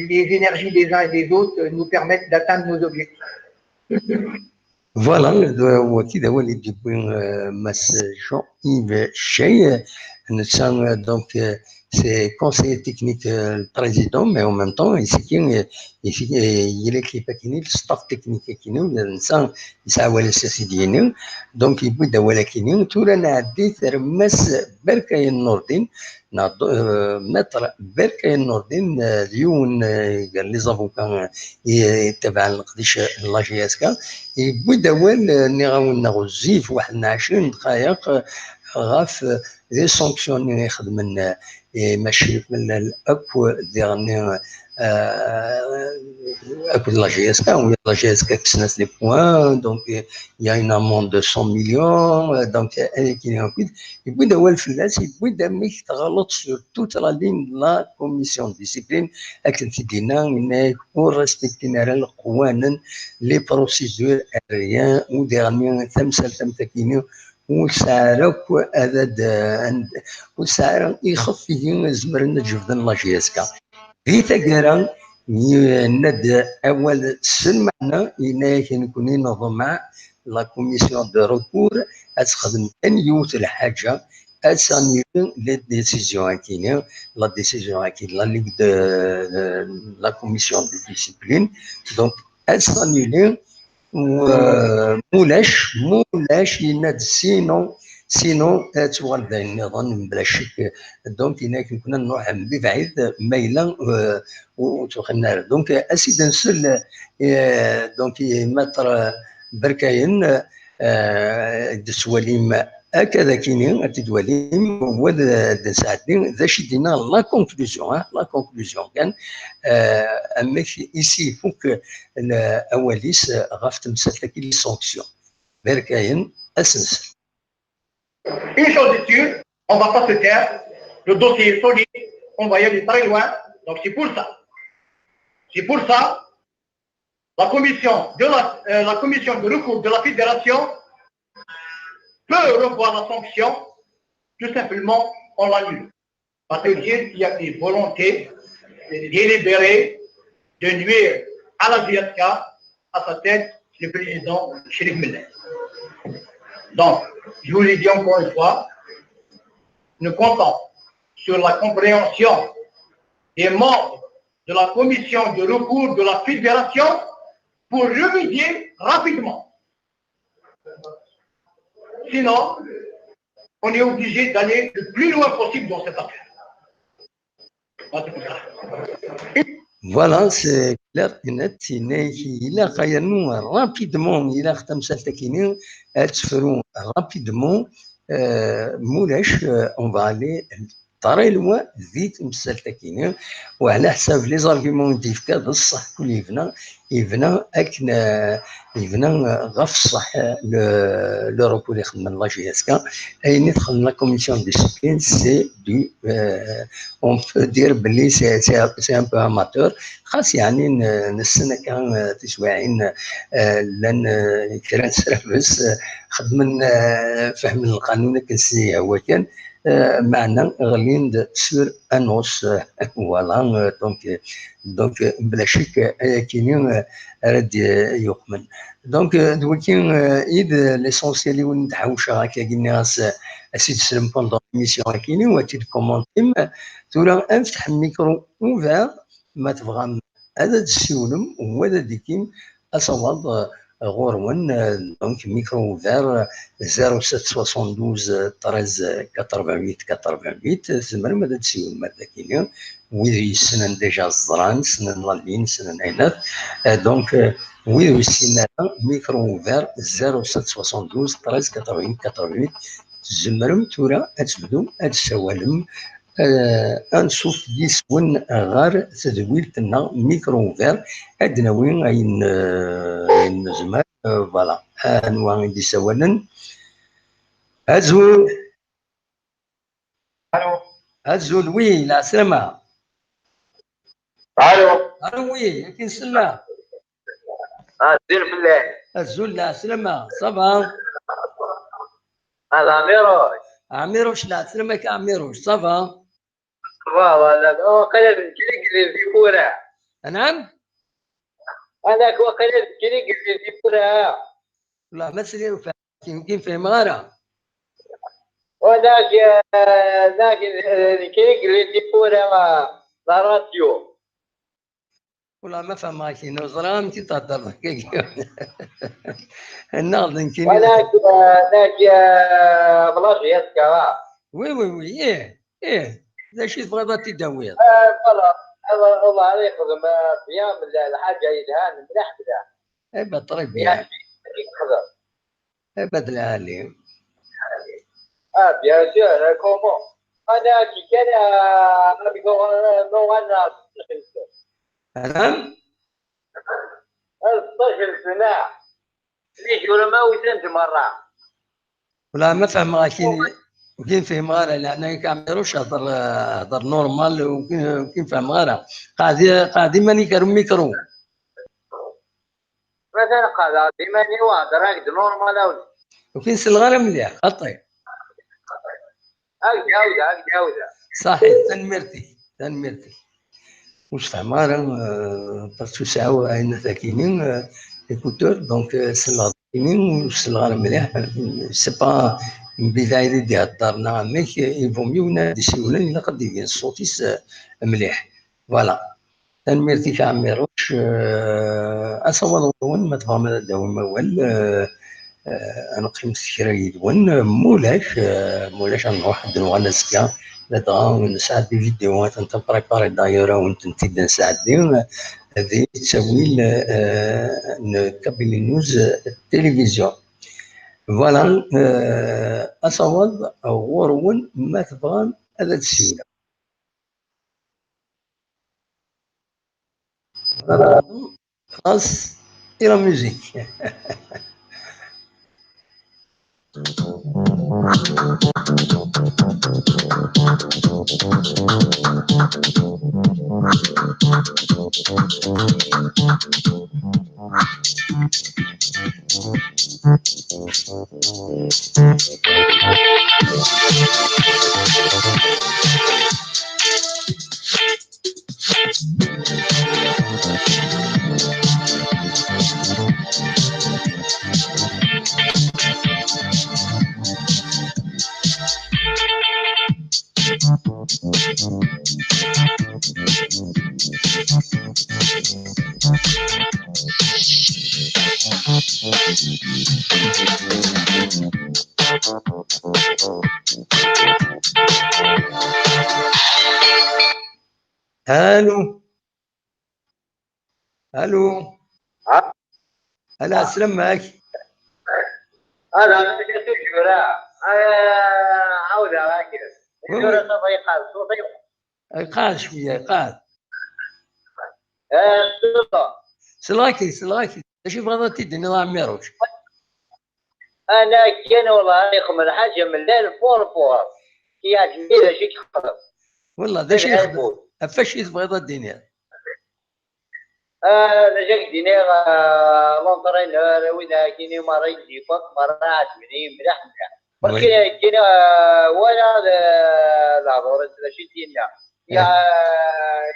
les énergies des uns et des autres nous permettent d'atteindre nos objectifs. Voilà, d- waki d awal i d-yewwi euh, Mass Jean-Yves Chey, netta euh, donc euh, c'est conseiller technique euh, le président, mais en même temps, il s'est il s'est il est qui le staff technique qui nous, netta yesɛa awal-is ad t-id-yini. Donc yewwi-d awal akini, tura nɛeddi ar Mass Berkayen Nordin, neɣ euh, Maître Berkayen Nordin, euh, d yiwen euh, gar les avocats euh, i- yettabaɛen leqdic n la J S K, yewwi-d awal, euh, nniɣ-awen neɣ ɣezzif waḥed n ɛecrin dqayeq, euh, ɣef euh, les sanctions-nni i xedmen euh, i Mac Cherif Mellal akk diɣen euh, akked la J S K, oui, la J S K kksen-as les points, donc euh, il y a une amende de cent millions, euh, donc euh, ayagi akkit, yewwi-d awal fell-as, yewwi-d amek tɣelleḍ sur toute la ligne de la commission de discipline, akken t-id-yenna, yenna-yak ur respectin ara leqwanen, les procédures, rien, u diɣen tamsalt am takini, ur tesɛi ara akk ad ad- ur tesɛi ara ixef i zemren ad jebden la J S K. Di taggara, yenna-d awal s lmeɛna, yenna-yak nekkni neḍmeɛ la commission de recours ad texdem kan yiwet lḥaǧa, ad s'annuler les décisions akini, la décision akini, la ligue de, de la commission de discipline. Donc, ad s'annuler, euh, mulac, mulac, yenna-d sinon, sinon, ad tuɣal d ayen nniḍen, mebla ccek. Donc, yenna-yak nekkni ad nruḥ mebɛid, ma yella, euh, ur ur tuxin ara. Donc, ad s-id-nsel, euh, donc, i Maître Berkayen, euh, d-tettwalim akka d akini, ad t-id-twalim, wa d- d-nesɛeddi, d acu i d-yenna la conclusion, hein, la conclusion kan, euh, amek i s-ifuk l- awal-is ɣef temsalt-agi, les sanctions. Berkayen, ad s-nsel. Une chose est sûre, on ne va pas se taire. Le dossier est solide, on va y aller très loin. Donc c'est pour ça. C'est pour ça, la commission de la, euh, la commission de recours de la fédération peut revoir la sanction tout simplement en l'annulant. Parce que il y a une volonté délibérée de nuire à la J S K, à sa tête le président Chérif Melaye. Donc, je vous le dis encore une fois, nous comptons sur la compréhension des membres de la commission de recours de la fédération pour remédier rapidement. Sinon, on est obligé d'aller le plus loin possible dans cette affaire. Voilà, c'est clair et net. Il a rapidement, il a rapidement. Euh, Moulash, euh, on va aller très loin, vite, مسألة كيني. وعلى حساب les arguments ديفكا بصح كل يبنى يبنى اكن يبنى غف الصح. لو روبو اللي خدمنا لا جي اس كا اين دخلنا la commission discipline c'est du on peut dire بلي c'est un peu amateur. خاص يعني نستنى كان تسواعين لان كرا سيرفيس خدمنا فهم القانون كنسي هو كان معنا غليند سور انوس. Voilà, donc donc بلا شك كيني رد يقمن. Donc دوكي اذ l'essentiel وين تحوش هكا قلنا اس اسيد سلم pendant l'émission كيني وتي كومونتيم. ثورة انفتح الميكرو ouvert ما تبغى هذا السيولم وهذا ديكيم اصواب غورون. Donc micro ouvert zéro sept soixante-douze treize quatre-vingt-huit quatre-vingt-huit. تزمرم هذا السيولم هذا كيني ويد يسنن déjà زران سنن لالين سنن عينات. Donc ويد يسنن micro ouvert zéro sept soixante-douze treize quatre-vingt-huit quatre-vingt-huit. تزمرم ثورة اتبدو اتسوالم. Ansuf yis-wen ɣer tedwilt-nneɣ micro ouvert ad d-nawi ayen nezmer. Voilà, anwa i d-isawalen? Azul. Azul, wi, lɛeslama. Alo. Alo, wi, akin sella. Azul fell-ak. Azul, lɛeslama, ça va? A Ɛmiruc. Ɛmiruc, lɛeslama-k a Ɛmiruc, ça va? Voilà, waqila d nekkni i yellan di Fura. Anɛam? Ala, waqila d nekkni i yellan di Fura. Wallah ma sliɣ ur fhimeɣ ara. Wala, eh, d nekkni i yellan di Fura, la radio. Wallah ma fehmeɣ akin, ur ẓriɣ amek i d-theddreḍ. Annaɣ d nekkini. Wala, eh, d nekkni, eh, bla J S K. Oui, oui, oui, ih. Ih, d acu i tebɣiḍ ad t-id-tawiḍ? Eh, voilà, Allah, Allah ara yexdem, eh, bien, mella lḥaǧa yelhan, mliḥ bda. Eh ben, très bien. Yexdem. Eh ben, d lɛali. Ah, bien sûr, eh, comment? Ana kikana, ami ko, no, ana. Anam? Sṭac sna. Li jura ma wisan merra. Wala ma fehmeɣ akin, ur kin fehmeɣ ara, leɛnaya-k a Ɛmiruc, hder, hder normal, ur kin, ur kin fehmeɣ ara. Qɛed, qɛed iman-ik ar umikru. Mazal qɛdeɣ iman-iw, hder-ak-d normal, a wlad. Ur kin selleɣ ara mliḥ, xaṭi. Ad k-d-ɛawdeɣ, ad k-d-ɛawdeɣ. Saḥit, tanemmirt-ik, tanemmirt-ik. Ur sfehmeɣ ara, euh, parce que sɛiɣ ayen akini, euh, écouteur, donc, euh, selleɣ akini, ur selleɣ ara mliḥ. C'est pas, mbidaɛ i d-ihedder neɣ amek, il vaut mieux win ara d-isiwlen, ilaq ad d-ibin ṣṣut-is, euh, mliḥ. Voilà. Tanemmirt-ik a Ɛmiruc. Euh, asawaḍ ɣur-wen, ma tebɣam ad d-tawim awal, euh, euh, ad neqqim s kra yid-wen. Mulac, euh, mulac ad nruḥ ad d-nuɣal azekka. Ladɣa nesɛa des vidéos, ad tent-préparer d'ailleurs, ad wen-tent-id-nesɛeddi, euh, di ttawil, euh, n Kabylie News Télévision. Voilà, euh, asawaḍ ɣur-wen, ma tebɣam ad d-tessiwlem. Xas i la musique. Allô. Allô. Ala, sslam-ik. Ala, amek i tura? Ɛawdeɣ-ak. Tura ṣṣut-ik iqeɛɛed, ṣṣut-ik. Iqeɛɛed cwiya, iqeɛɛed. Selleɣ-ak-id, selleɣ-ak-id. D acu i tebɣiḍ ad t-id-tiniḍ a Ɛmiruc? Ana kan, wallah, ixemmem lḥaǧa mlal, fur fur. Yeɛǧeb-iyi d acu i yexdem. Wallah, d acu i yexdem? Ɣef wacu i tebɣiḍ ad d-tiniḍ? Ah, d acu ak-d-iniɣ, ah, l'entraîneur, wid akini merra i d-yewwin, merra ɛeǧben-iyi mliḥ mliḥ. Parce que kini, ah, wala d, d lehdur-is d acu i d-yenna. Ya,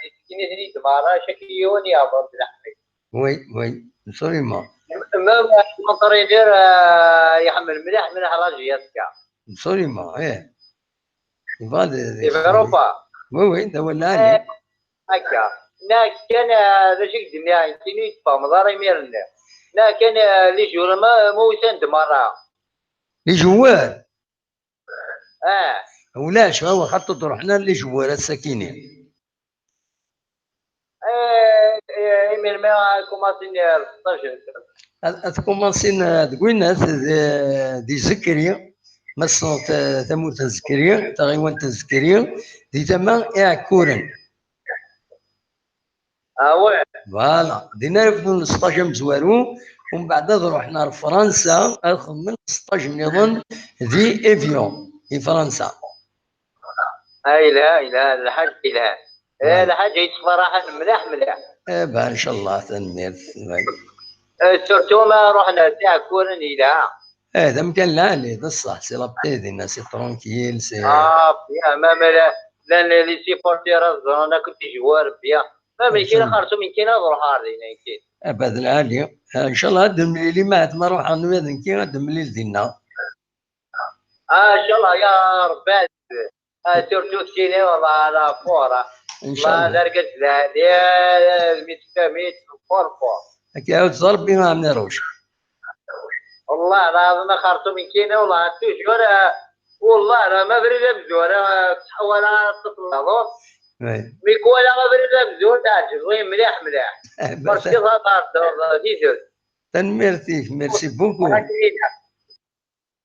yettken-iten-id merra, acu akka yiwen yehder d leḥqi. Oui, oui, absolument. Même l'entraîneur, ah, iḥemmel mliḥ mliḥ la J S K. Absolument, ih. Yebɣa ad, ad Développeur. Oui, oui, d awal lɛali. Eh, akka. Nekk kan, eh, d acu i k-d-nniɣ, nekkini ur tfehmeḍ ara imir-nni. Nekk kan, eh, les joueurs ma, ma usan-d merra. Les joueurs? Ah. Ulac, awa, xaṭer d ruḥna les joueurs ass-akini. Eh, eh, imir ma kumasin ar stage-nsen. Ad, ad kumasin, eh, deg winat, d, di Zekri, ma tessneḍ ta-, tamurt n Zekri, taɣiwant n Zekri, di tama Iɛekkuren. Ah, ouais. Voilà, din ara bdun stage amezwaru, umbeɛd ad ruḥen ar Fransa, ad xedmen stage nniḍen di Évian, di Fransa. Ah, yelha, yelha, d lḥaǧa yelhan. Eh, lḥaǧa yettfaraḥen mliḥ, mliḥ. Eh, bah, ncallah, tanemmirt. Eh, surtout ma ruḥen ar Iɛekkuren, yelha. Eh, d amkan lɛali, d ṣṣeḥ, c'est la paix dinna, c'est tranquille, c'est Ah, bien, ma, ma la, llan les supporters ad ẓren akk tijwar, bien. Ma mekkin xerṣum mekkin ad ruḥeɣ ar dinna, mekkin. Eh, bah, d lɛali. Eh, ncallah ad nemlil, ma, ma ruḥeɣ nwiɣ d nekki, ad nemlil dinna. Ah, ncallah, ya Rebbi. Ah, surtout kini, wallah, ala fort. Ncallah. Wallah, d argaz lɛali, eh, mi tefka, mi tefka, fort, fort. Ad k-iɛawed Rebbi a Ɛmiruc. Wallah lɛaḍim, a xerṣum n kini, wallah, toujours, eh, wallah, rah ma abrid amezwaru, eh, ttḥawal ara ṭṭef laḍur. Oui. Mi kwala abrid amezwaru, teɛǧeb-iyi mliḥ, mliḥ. Eh, parce que taḍart, eh, di tut. Tanemmirt-ik, merci beaucoup.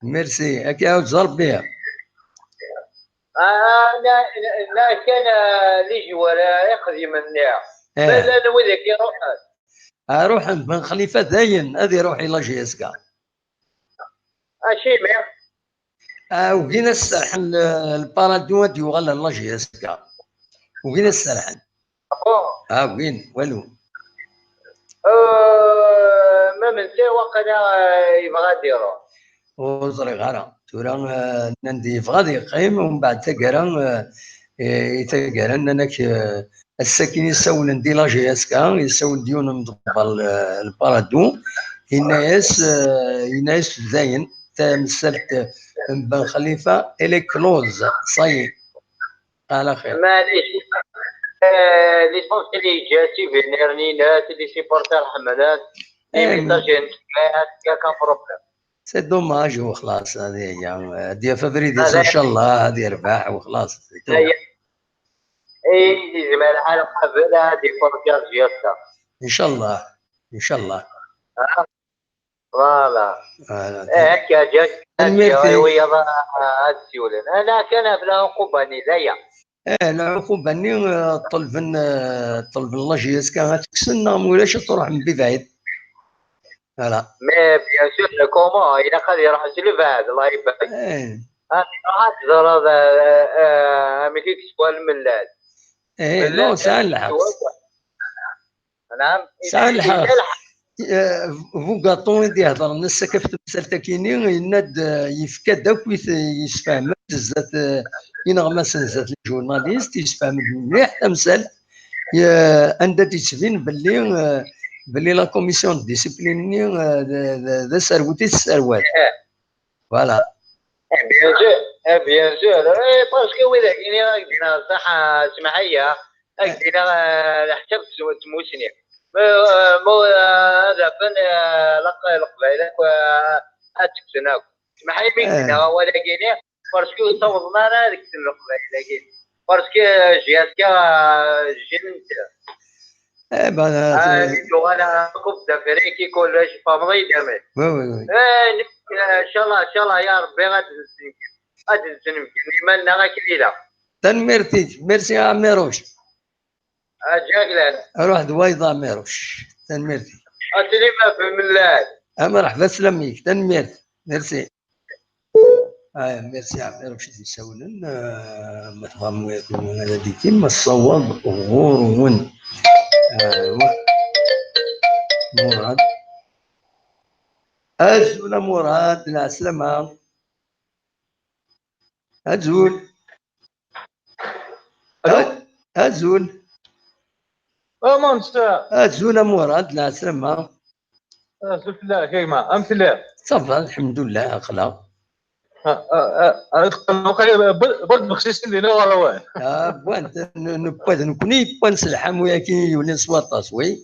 Merci, ad k-iɛawed Rebbi. Ah, na, na, na kan, ah, les joueurs, ah, ixedmen-nni. Eh. Ma llan wid akka iruḥen. Ah, ruḥen, Ben Xlifa dayen, ad iruḥ i la J S K. Acimi? Ah, ugin ad serḥen le, le Paradou ad yuɣal ar la J S K. Ugin ad serḥen. Ah, win, walu. Euh, ma mensi waqila, euh, yebɣa ad iruḥ. Ur ẓriɣ ara. Tura, euh, nnan-d yebɣa ad yeqqim, umbeɛd taggara, euh, i taggara nnan-ak, euh, ass-akin yessawlen di la J S K, yessawel-d yiwen n ḍebber, euh, le Paradou, yenna-yas, euh, yenna-yas dayen, tamsalt n Ben Xlifa, elle est close, ça y est. Ala xir. Maɛlic. Eh, l'essentiel yeǧǧa souvenir-nni, les supporters ḥemmlen, eh, les messages n tebɛat, y a aucun problème. C'est dommage, وخلاص, هذه هي. Ad yaf abrid-is, ncallah, ad yerbeḥ, وخلاص, c'est tout. Ay, yezmer lḥal qabel ad iferker J S K. Ncallah, ncallah. Ah. Voilà. Voilà. Eh, akka, ǧǧan, tanemmirt-ik. Wiyaḍ ad siwlen. Ala kan ɣef lɛuquba-nni, d aya. Eh, lɛuquba-nni, eh, ṭelben, eh, ṭelben la J S K ad t-kksen, neɣ ma ulac ad truḥem bibɛid. Voilà. Mais bien sûr, le comment, ilaq ad iruḥ s lebɛed, Allah ibarik. Eh. Ad iruḥ ad teẓreḍ, eh, eh, amek i yeswa lmellal. Eh, lmellal non, sɛan lḥeqq. Teswa-, Naɛam. Sɛan lḥeqq. Eh, bugaṭu i d-ihedṛen ass-a ɣef temsalt-akini, yenna-d, eh, yefka-d akk i t-, yessefhem-d zdat, eh, ineɣmasen, zdat les journalistes, yessefhem-d mliḥ tamsalt, eh, anda d-yettbin belli, eh, belli la commission de discipline-nni, eh, d, d, d aserwet i tesserwat. Eh. Voilà. Eh, bien sûr, eh, bien sûr. Eh, parce que widak-nni ad k-d-iniɣ ṣṣeḥ, ah, smaḥ-iyi, ad k-d-iniɣ, eh, leḥsab n tmusni. Ma, ma, ah, ad afen, eh, leq-, Leqbayel akk, ah, ad tt-kksen akk. Smaḥ-iyi mi k-d-iniɣ awal-agi-nni, parce que ur ssawḍen ara ad kksen Leqbayel-agi. Parce que, eh, J S K, ah, jilent. Eh ben, ah, c'est, tuɣal la Coupe d'Afrique, kullec, tfehmeḍ-iyi-d, amek? Oui, oui, oui. Eh, nekk, eh, inchallah, inchallah, ya Rebbi, ad d-nessenked, ad d-nessenked iman-nneɣ akken ilaq. Tanemmirt-ik. Merci a Ɛmiruc. Aǧaglan. Ruḥ d wayeḍ a Ɛmiruc. Tanemmirt-ik. A Slima f Mellal. A mreḥba, slam-ik. Tanemmirt. Merci. Ah, merci a Ɛmiruc i d-isawlen. Ah, ma tebɣam ad d-ikim, ma tessaweḍ ɣur-wen. Ah, wa-, Murad. Azul a Murad, lɛeslama. Azul. Allô? A-, azul. Ah, mon cher. Azul a Murad, lɛeslama. Azul fell-ak, a gma. Amek telliḍ? Ça va, lḥemdullah, aql-aɣ. Ah, ah, ah, ah, waqila b-, برد مخصيصين لنا ولا وين؟ Ah, bon, n-, n-, newwi-d nekkni, wwan s lḥamu-agi yulin s waṭas, oui.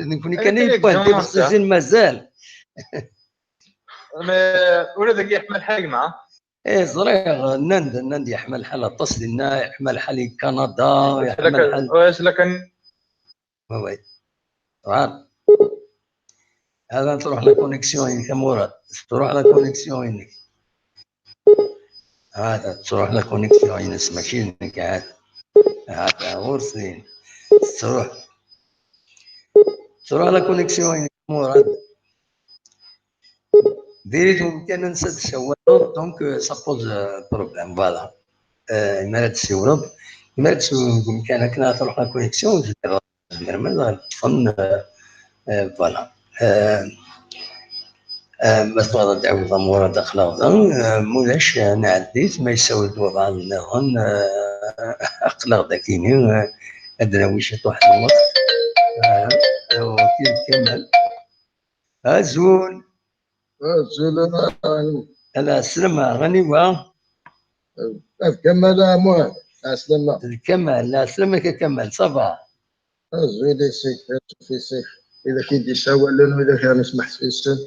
Nekkni kan i yewwan, tibexsisin mazal. Mais ula dagi yeḥma lḥal, gma? Eh, ẓriɣ, nnan-d, nnan-d yeḥma lḥal aṭas dinna, yeḥma lḥal i Kanada, yeḥma lḥal. Oui, c'est la Can-, oui, oui. Ṭuɛan. Hada tṛuḥ la connexion-inek a Murad. Tṛuḥ la connexion-inek. Hada tṛuḥ la connexion-ines, mačči d nekk, hada. Hada ɣur-s din. Tṛuḥ. Tṛuḥ la connexion-inek a Murad. Diri-t wemkan ansa d-tessawaleḍ, donc, euh, ça pose, euh, problème, voilà. Euh, mi ara d-tessiwleḍ, mi ara d-tessiwleḍ deg wemkan akken ara tṛuḥ la connexion, tzemrem ad ɣ-ṭṭfen, euh, euh, voilà. Euh, euh, ma tebɣiḍ ad d-tɛiwdeḍ a Murad, aql-aɣ da, euh, ma ulac, euh, nɛeddi-t, ma yessawel-d walbeɛḍ nniḍen, euh, aql-aɣ da akini, euh, ad d-nawi ciṭuḥ n lweqt. Euh, euh, Kamal. Azul. Azul, ah, lɛeslama, aniwa? Ah, d Kamal, ah, Muḥ, lɛeslama. D Kamal, lɛeslama-k a Kamal, ça va? Azul, isik, isik. Widak i d-isawalen, widak ara nesmeḥ fisen.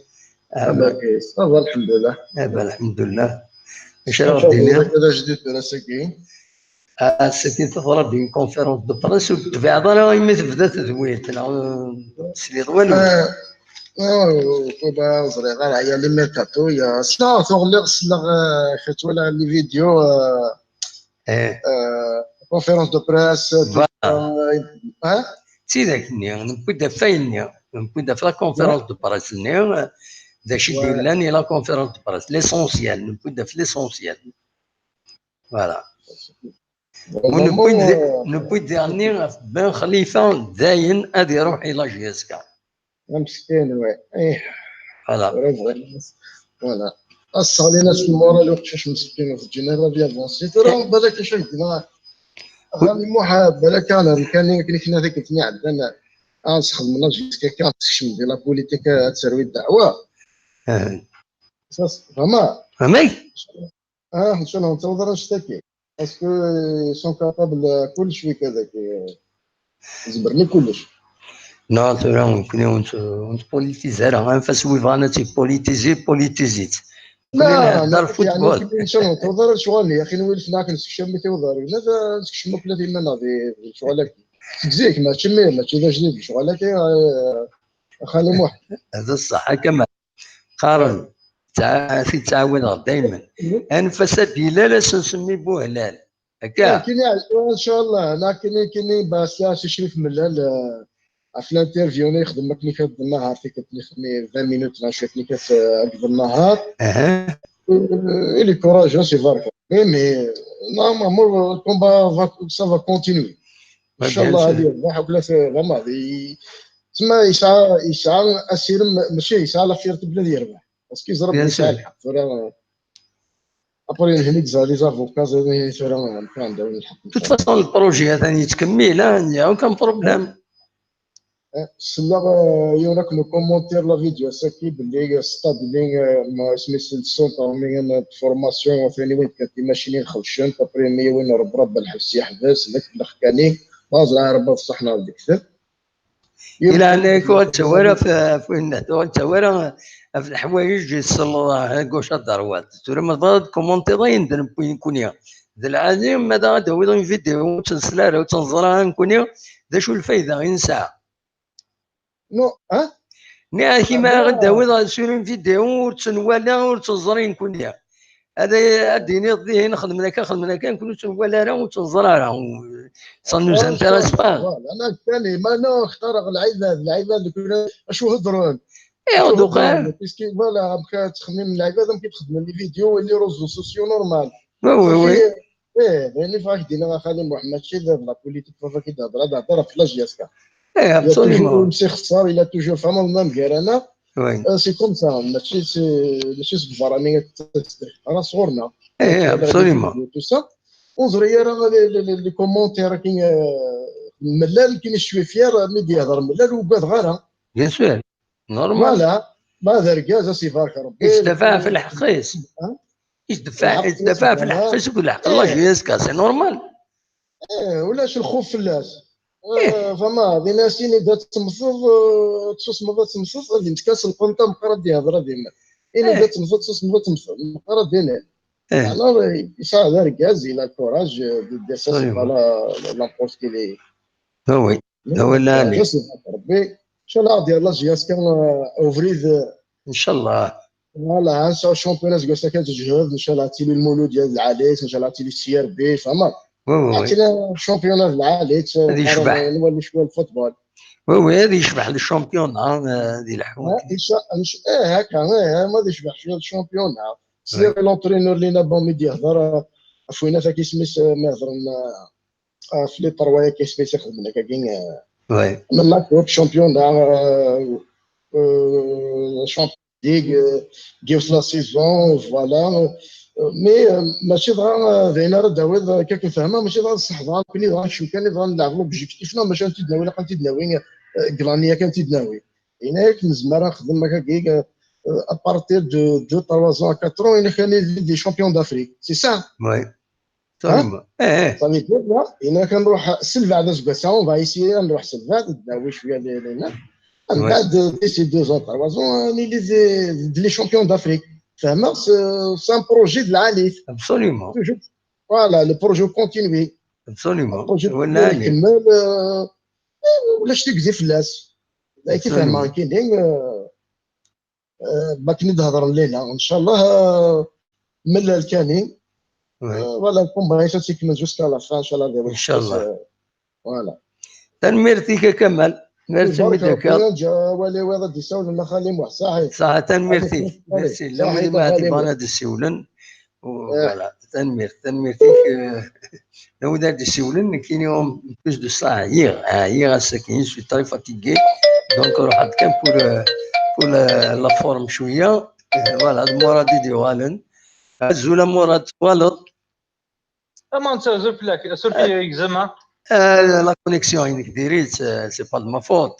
Ah, ça va, lḥemdullah. Ah, lḥemdullah. Acu ara ɣ-d-tiniḍ? Ad ajdid tura sagi. Ass-agi teḍra-d une conférence de presse ur d-tebɛeḍ ara imi tebda tedwilt, neɣ ur tesliḍ walu? Ah, ah, ur ẓriɣ ara, ya les mercato, ya. Sneɣ, tuɣ lliɣ sleɣ, ah, kečč wala les vidéos, ah, eh, ah, conférence de presse, voilà. Ah, ah? D tidak-nni, newwi-d ɣef wayen-nni, newwi-d ɣef la conférence de presse-nni, d acu i d-yellan i la conférence de presse, l'essentiel, newwi-d ɣef l'essentiel. Voilà. U newwi-d, newwi-d daɣen ɣef Ben Xlifa, dayen ad iruḥ i la J S K. Ameskin, ouais. Eh. Voilà. Ur bɣiɣ. Voilà. As-sseɣlin-as lmural i uqcic meskin, ur teǧǧin ara ad yavansi. Tura, eh, balak acu ay d-yenna Xali Muḥ, balak ara nekani akken i kna tikkelt-nni iɛeddan, ad nessexdem la J S K, ad sekcem di la politique, ad terwi ddeɛwa. Eh. Ça, vraiment. Amek? Ah, ncallah ur nettaweḍ ara annect-agi. Parce que ils sont capables, euh, kullec wigad-agi. Zemren i kullec. Non, tura nekkni ur nett-, ur nettpolitize ara. Anef-as wi bɣan ad tt-ipolitizi, politizi-tt. Nekkni nhedder football. Ncallah ur nettaweḍ ara lecɣal-nni. Axi nwi lefna akken sekcem mi tiweḍ ar gma, ad nsekcem akk la timan-nneɣ di, di lecɣal-agi. Seg zik, mačči mi, mačči d ajdid lecɣal-agi, eh, Xali Muḥ. D ṣṣeḥ, a Kamal. Qqaren, ttɛa-, t-ttɛawideɣ daymen. Mhm. Anef-as ad d-yilal, ad s-nsemmi Buhlal. Akka. Kini, ncallah, neɣ kini, kini, bas, la, si Crif Mellal, eh, ɣef l'interview-nni yexdem akken i d-nehhar tikkelt-nni, xedmi vingt minutes, neɣ cwiṭ akken i d-, eh, akked nnehhar. Aha. Eh, il est courageux, c'est vrai. Mais, mais, normalement, le combat va, ça va continuer. Ncallah, ad yerbeḥ, akk la, vraiment, di, tma yesɛa, yesɛa asirem, mačči yesɛa la fierté belli ad yerbeḥ. Parce que yeẓra belli yesɛa lḥeqq. Tura, après, nehni deg les avocats, tura, nehni tura, nehni tura, nehni tura. De toute façon, le projet atan yettkemmil, hein, il n'y a aucun problème. Selleɣ, eh, yiwen akken ukomontir la vidéo saki belli stade-nni, eh, ma isem-is le centre-nni de formation, taniwin kan timacinin xebcent, après mi win rebrab lḥebs yeḥbes, d akken lxkani, ma ẓriɣ ara ma d ṣṣeḥ neɣ d lekdeb. Ila ɛlayk ur ttawara ɣef winna, ur ttawara ɣef leḥwayeǧ i tselleḍ à gauche à droite. Tura ma tebɣiḍ ad tkomontiḍ ayen d nekkuni. D lɛali ma da ad d-tawiḍ une vidéo ur tt-nesla ara, ur tt-neẓra ara nekkuni, d acu lfayda i nesɛa? Non, hein? Nniɣ-ak imi ara d-tawiḍ sur une vidéo ur tt-nwala ur tt-neẓri nekkuni. Ad ad d-tiniḍ dihin xedmen akka, xedmen akka, nekkni ur tt-nwala ara, ur tt-neẓri ara. Ça nous intéresse pas. Voilà, أنا ثاني ما أنا اخترق العباد، العباد كنا شو هضرون؟ ايوا دوكا Parce que voilà, بقى تخمم العباد يمكن تخدم les vidéos et les réseaux sociaux normal. Oui, oui, oui. ايه، يعني فاك دينا خالي محمد شي لا بلا بوليتيك فاك كي تهضر، هذا هضر في la J S K. ايه، absolument. سي خسار، il a toujours فما même غير انا. Oui. C'est comme ça, ماشي c'est ماشي صغار راني راه صغورنا. ايه، absolument. Tout ça. ونزري راه les commentaires كاين، آه، ملال كاين شويه فيها راه ملي يهضر ملال وقاد غير. Bien sûr. Normal. Voilà. ما هذا ركاز سي بارك ربي. يدفع في الحقيس. يدفع يدفع في الحقيس ويقول الحق الله جي اس كا، c'est normal. ايه، ولاش الخوف في الناس؟ آه، فما هذه ناس اللي بدات تمصد، آه، تسوس مضات تمصد، اللي متكاس القنطه مقرا دي هضره ديما. اللي بدات تمصد تسوس مضات تمصد مقرا دينا. يعني يساعد ركاز، il a le courage de dire ça, c'est pas la n'importe qui. Oui. هو اللي ربي ان شاء الله غادي يلاه جي اس كا اوفريد. ان شاء الله. Voilà, هانسا شامبيونات جالسه كتجهد، ان شاء الله تيلي المولود ديال العاليت، ان شاء الله تيلي السي ار بي، فهمت؟ وي وي. عرفتي شامبيونات العاليت. هذه يشبح. نولي شويه الفوتبول. وي وي، هذه يشبح للشامبيون، ها، هذه الحوايج. ان شاء الله. ايه، هكا، ايه، ما غادي يشبح شويه الشامبيون. سي لونترينور لينا بون ميدي يهضر، عفوينات كيسميس ما يهضر في لي تروايا كيسميس يخدم لك كاين. وي. من لا كوب شامبيون، شامبيون ليغ، جيف لا سيزون، فوالا. مي ماشي دغا داينا راه داويض كيك فهمها، ماشي دغا الصح دغا كوني دغا شو كان دغا نلعب لوبجيكتيف، نو ماشي انت دناوي لا كنت دناوي كلانيه كانت دناوي. هنا ياك نزمر نخدم هكا كيك ابارتير دو دو تروا زون كاترون، هنا كان دي شامبيون دافريك، سي سا. وي. ايه. صافي دير، هنا كنروح سلفا على زكاسا، اون فا ايسيي نروح سلفا داوي شويه لينا. من بعد ديسي دو زون تروا زون نولي دي لي شامبيون دافريك. فهمت؟ سي ان بروجي د العاليت. ابسوليومون. فوالا، لو بروجي كونتينيي. ابسوليومون. بروجي نكمل. ولاش تقزي فلاس؟ كيف ما كاين. باك نهضر الليله ان شاء الله. من الكاني. فوالا، الكومباني تيكمل جوسكا لا فان ان شاء الله. ان شاء الله. فوالا. تنميرتك يا كمال. ميرسي ميديكال. جا والي وي غادي يساول لنا خالي موح صحيح. صح، تنميرتي. ميرسي. لا ولي ما غادي بانا دي سيولن. فوالا، تنميرت، تنميرتك. لو دار دي سيولن كاين يوم بلوس دو ساعة. هي هي غاسا كاين سوي تري فاتيكي. دونك روح كان بور بور لا فورم شويه. فوالا، هاد مراد يدي غالن. زولا مراد والو. اما انت زوج فلاك سورتي اكزاما. آه، لا كونيكسيون هذيك ديريت، آه، سي با دو ما فوت.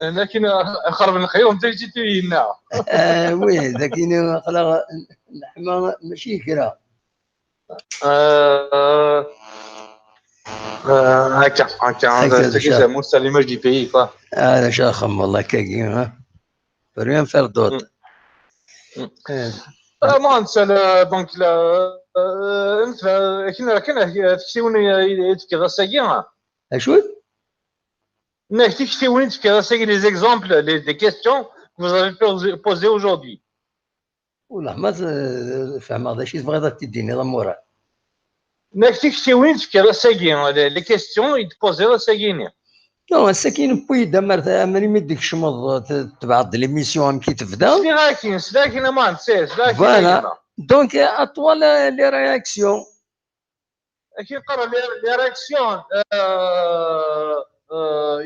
لكن خرب نخيو انت جيتي هنا. آه، وي، لكن خلا اللحمه ماشي كرا. آه، آه، هكا هكا هكا. موسى اللي ما جي بيي فا. هذا شاخم والله كاكي، ها. Rien faire d'autre. آه، ما نسال دونك لا. آه، انت كنا كنا تكتيوني تكي غاساكي. اشو؟ انك تكتيوني تكي غاساكي les exemples, les questions que vous avez posées aujourd'hui. والله ما فهمت هذا الشيء تبغي تديني ضمورة. انك تكتيوني تكي غاساكي les questions يتبوزي غاساكيني. نو، السكين بوي دمر ثمانين مديك شمض تبعض ليميسيون كي تبدا. سلاكين سلاكين ما نسيت سلاكين. فوالا. دونك اطول لي رياكسيون. كي نقرا لي رياكسيون.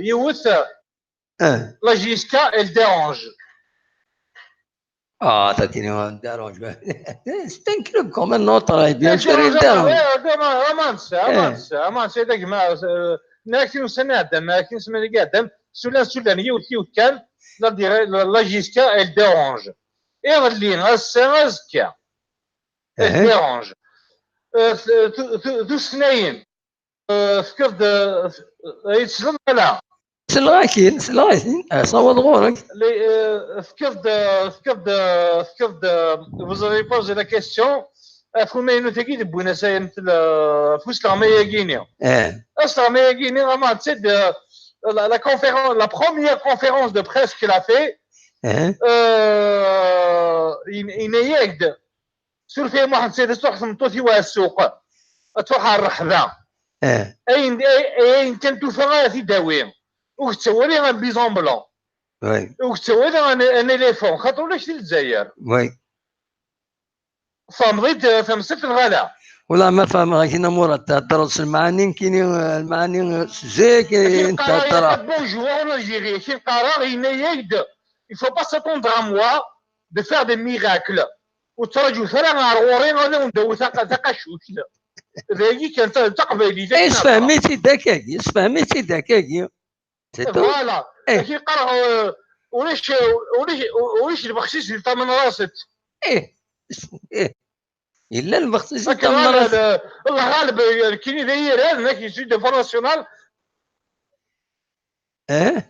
يوث. اه. لا جيسكا ال ديرونج. اه، تاتيني ديرونج. ستنكرب كوم نوتر، بيان سور ديرونج. رومانس رومانس رومانس داك ما. ناكي نسمع دم ناكي نسمع دم. Sulan, sulan, yiwet, yiwet kan, la dire-, la, la J S K, elle dérange. Iḍelli, ass-a, azekka, elle dérange. Euh, tu, tu, tu, euh, tefkiḍ-d, euh, ay tesleḍ, ala? Selleɣ-ak-in, selleɣ-ak-in. Asawaḍ ɣur-k. Les, euh, tefkiḍ-d, euh, tefkiḍ-d, euh, tefkiḍ-d, euh, vous avez posé la question, ɣef umaynut-agi d-wwin asayem tel-, euh, ɣef usleɣmay-agi-ni. Eh. Asleɣmay-agi-ni, ama d tid, euh, la, la conférence, la première conférence de presse qu'il a fait, eh, euh, in-, yenna-yak-d, suref-iyi a Muḥend Sidi, truḥ tmeṭṭut-iw ar ssuq, ad truḥ ar rreḥba. Eh. Ayen, ay-, ayen kan tufa ara t-id-tawi. Ur yettawali un bison blanc. Oui. Ur yettawali un, un éléphant, xaṭer ulac di Lezzayer. Oui. Tfehmeḍ-id, eh, tamsirt neɣ ala? Wala ma fehmeɣ akin a Murad, theddreḍ s lemɛani nekkini, eh, lemɛani, eh, s zik, eh, akin qqareɣ, theddreḍ. Bonjour en Algérie, akin qqareɣ, yenna-yak-d, il faut pas s'attendre à moi de faire des miracles. Ur ttraǧut ara ar ɣur-i ad awen-d-awiɣ taqa-, taqacuct. D ayagi kan, ta-, d taqbaylit. Eh, akin qqareɣ. Yessefhem-itt-id akkagi, yessefhem-itt-id akkagi. C'est tout. Voilà. Eh. Akin qqareɣ, euh, ulac, ulac, ulac lbexsis di Tamanrasset. Eh. Eh. Yella lbexsis di Tamanrasset. Akken ɣaleb, Allah ɣaleb, euh, nekkini d ayiran, nekk, je suis de Front National. Eh?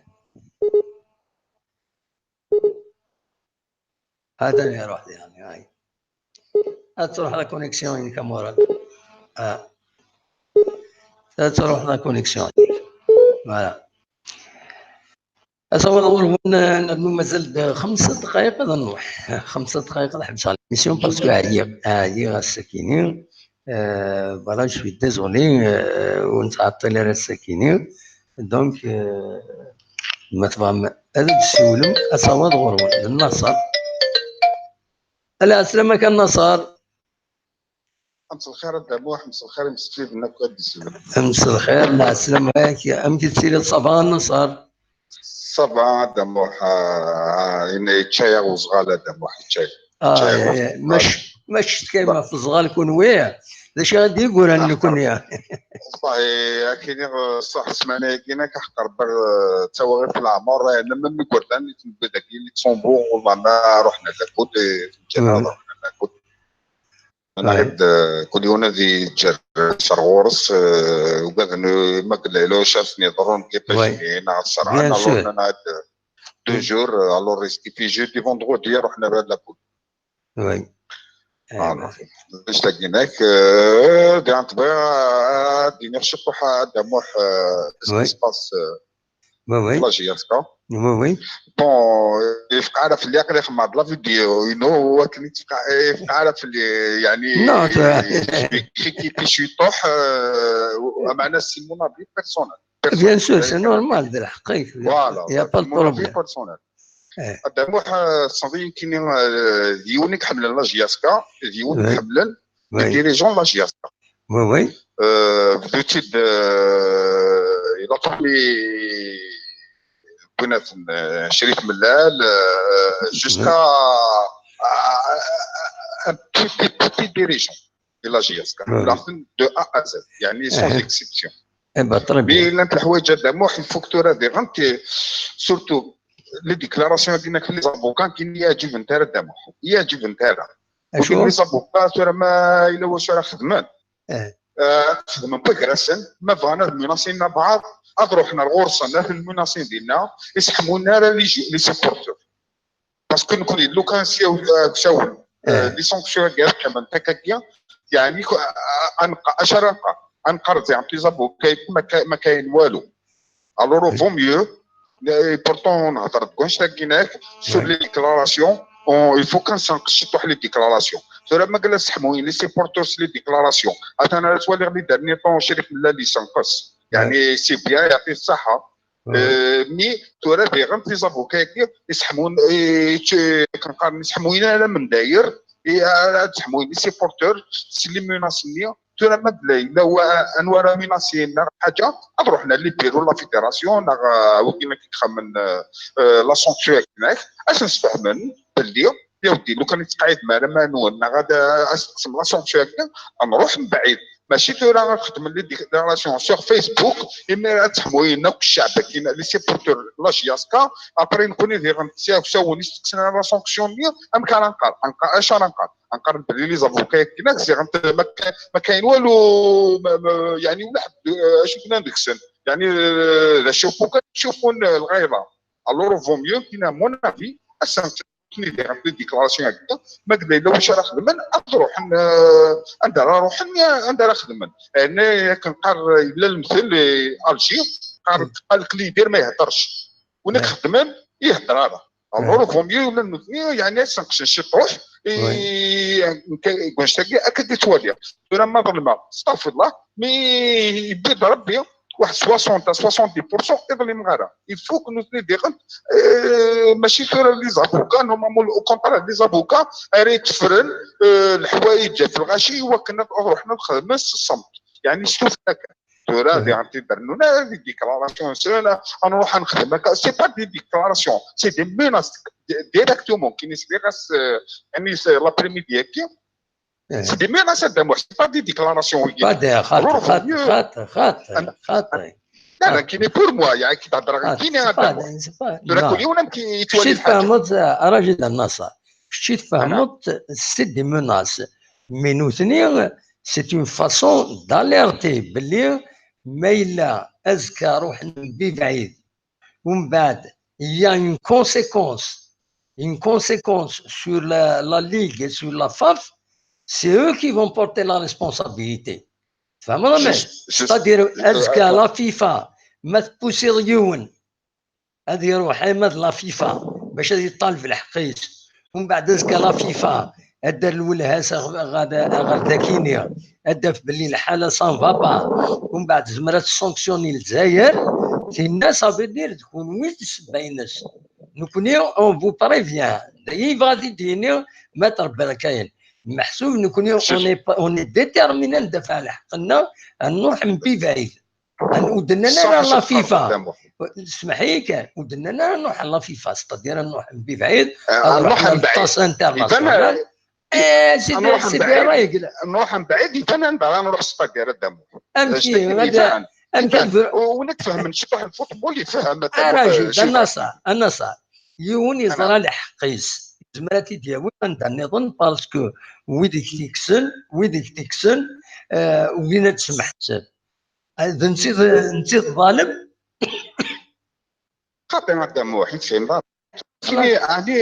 هذا اللي يروح يعني، هاي. هاد تروح la connexion يا كامورا. آه. هاد تروح la connexion. Voilà. أصور أول هون نرنو مازال د-، خمسة دقايق هذا نروح. خمسة دقايق نحبس على l'émission parce que عييغ، عييغ السكيني. آه، voilà، je suis désolé، آه، ونتعطل على السكيني. Donc، آه، ما تفهم. هذا السيولم أصور غرون النصر. العسلامة كان نصر. مساء الخير الدموح، مساء الخير مسكين النكوة دي سلم. مساء الخير، العسلامة عليك. أمك تسيري صباح النصر. صباح الدموح، آه، إن يتشاي وزغالة دموح يتشاي. آه، يتشاي يا، يا، وزغالة. مش، مش كيما في الصغار يكون ويا. ذا شي غادي يقول أن نكون يا. والله، أكيد صح، سمعنا كينا كحقر بر، تسوى غير في العمر، لما نقول لنا نتنبذ كي لكسمبورغ، والله ما رحنا لكوت، في الجنة رحنا لكوت. أنا غير د-، كل يوم ذي جر شرغورس، آه، وقاعد ن-، ما قلنا له شافني ضرون كيفاش هنا الصرعة، bien sûr. أنا عاد deux jours، آه، alors risqué في jeudi vendredi رحنا بعد لابول. Oui. آه، باش تلاقيناك، آه، دي عن طبيعة، آه، ديني خشب وحا دموح، آه، ce qui se passe، آه، Oui, oui. La J S K. Oui, oui. Bon, يفقع على في اللي يقرا في بعض la vidéo، you know، هو كان يتفقع، يفقع على في اللي، يعني، non, tu vois. Je vais critiquer شي طوح، آه، معناه c'est mon avis personnel. Bien sûr, c'est normal، هذا الحق. Voilà, il y a pas de problème. Mon avis personnel. إيه. هذا مو ح-، صافي كاين، آه، ديونك حمل la J S K، ديونك حمل. Oui. Les dirigeants de la J S K. Oui, oui. Euh, بديتي ب-، آه، il a parlé بنات، آه، شريف ملال، آه، jusqu'à، آه، un petit, petit, petit dirigeant de la J S K. Oui, oui. De A à Z، يعني sans exception. Eh ben, très bien. Mais لان الحوايج هذا مو il faut que tu surtout les déclarations هذينا في les avocats كاين يعجب انت هذا مو يعجب انت هذا. Les avocats راه ما إلا واش راه خدمن. آه، خدمن بكراسن، ما بغانا المناصين مع بعض، أضرو حنا الغرصة، لا في المناصين ديالنا، يسحمونا على les جو-، les supporters. Parce que نكون لو كان سيو-، آه، كساون، آه، les sanctions كاع كمان تاكاكيا، يعني، كو-، آه، أنقى، أشار أنقى، أنقى رزي عن les avocats، ما كا-، ما كاين والو. Alors, vaut mieux، et pourtant، نهضر بكونش تاكيناك، sur les déclarations، on، il faut كنسنقش شي طوح les déclarations. سورة ما قال سحموين، les supporters، les déclarations. أتانا توالي غادي دارني طون شريف من لا ليسانقص. يعني، c'est bien، يعطيه الصحة. آه، mais تورا بيغن في زافوكا يسحمون، إيه، تش-، كنقارن يسحموين على من داير، إيه، على تسحموين les supporters، c'est les menaces، ثورة ما دلاي، لا هو أنوار ميناسيين، لا حاجة، نروح لنا les bureaux، la fédération، نا وكينا كيخمن، آه، la sanction هناك، أش نستحمل، بلدي، يا ودي، لو كان يتقاعد معنا ما نون، نا غادا أش نقسم la sanction هكا، نروح من بعيد. Mačči tura ad xedmen les déclarations sur Facebook, imir ad teḥmu yenna akk ccɛeb-agi, les supporters n la J S K, après nekni diɣen sawen isteqsan la sanction-nni, amek ara nqar? Anqa-, acu ara nqar? Anqar belli les avocats akken ziɣen ma ka-, ma kayen walu, ma, ma, yeɛni ula ḥedd, eh, acu knan deg-sen. Yeɛni, eh, d acu kan, acu kan, eh, lɣayḍa. Alors, vaut mieux, kina, à mon avis, ass-a, nutni diɣen les déclarations-agi, ma yella yella wacu ara xedmen, ad ruḥen, eh, anda ara ruḥen, ya, anda ara xedmen. Yeɛni, akken qqar, yella lemtel, eh, Alger, qqar, qqar-k leader ma ihedderx. Win i ixeddmen, ihedder ara. Alors, vaut mieux, ula d nutni, yeɛni, ad sen-qsen ciṭuḥ, i, i, deg wanect-agi, akka d-ittwali. Tura ma ḍelmeɣ, stafillah, mi yewwi-d Rebbi, واحد soixante à soixante-dix pour cent iḍelli mɣara. Il faut que nutni diɣen, euh, mačči tura les avocats, normalement, au contraire, les avocats, ara yettefren, euh, leḥwayeǧ ɣef lɣaci, iwakken ad ruḥen ad xedmen s ṣṣemt. Yeɛni s tuffra kan. Tura diɣen tibernuna, les déclarations, cela, ad nruḥ ad nexdem akka. C'est pas des déclarations, c'est des menaces di-, directement, kini sliɣ-as, euh, yeɛni, c'est l'après-midi-agi. C'est des menaces, a Dda Muḥ, c'est pas des déclarations, wigi. Pas des, xaṭi, xaṭi, xaṭi, xaṭi, xaṭi. La, la, kini pour moi, yeɛni, ki d-hedreɣ, kini, a Dda Muḥ. Tura kul yiwen amek yettwali lḥaǧa. Kečči tfehmeḍ, a Rajid Annaṣer, kečči tfehmeḍ, c'est des menaces. Mais nutni, c'est une façon d'alerter belli ma yella azekka ruḥen mebɛid, umbeɛd, il y a une conséquence, une conséquence sur la, la Ligue et sur la FAF, c'est eux qui vont porter la responsabilité. Tfehmeḍ amek? C'est-à-dire, euh, azekka la FIFA, ma tpusiḍ yiwen, ad iruḥ arma d la FIFA bac ad yeṭṭaleb lḥeqq-is. Umbeɛd azekka la FIFA ad d-terr lwelha-s ɣer, ɣer, ɣer dakini, ad d-taf belli lḥala ça ne va pas. Umbeɛd tezmer ad tessanctionner Lezzayer, tinna ça veut dire d kunwi d ssebba-ines. Nekni, on vous prévient. D aya yebɣa ad d-yini Maître Berkayen. Meḥsub nekni, on est, on est déterminé ad ndafeɛ lḥeqq-nneɣ, ad nruḥ mebɛid. Ur d-nnan ara la FIFA. Smeḥ-iyi kan, ur d-nnan ara nruḥ la FIFA, c'est-à-dire ad nruḥ mebɛid, ad nruḥ la tasse internationale. Eh, c'est des règles. Nruḥ mebɛid, iban anda ara nruḥ, c'est-à-dire, a Dda Muḥ. Amek, amek, win ad ifehmen ciṭuḥ n football, ifhem, a Dda Muḥ. Rajid, a Naṣer, a Naṣer. Yiwen yeẓra lḥeqq-is, yezmer ad t-id-yawi anda nniḍen, parce que wid i k-t-ikksen, wid i k-t-ikksen, eh, ugin ad d-smeḥsen. D netta i d, netta i d ḍalem. Xaṭi, a Dda Muḥ, i tfehmeḍ. Kini, ɛni,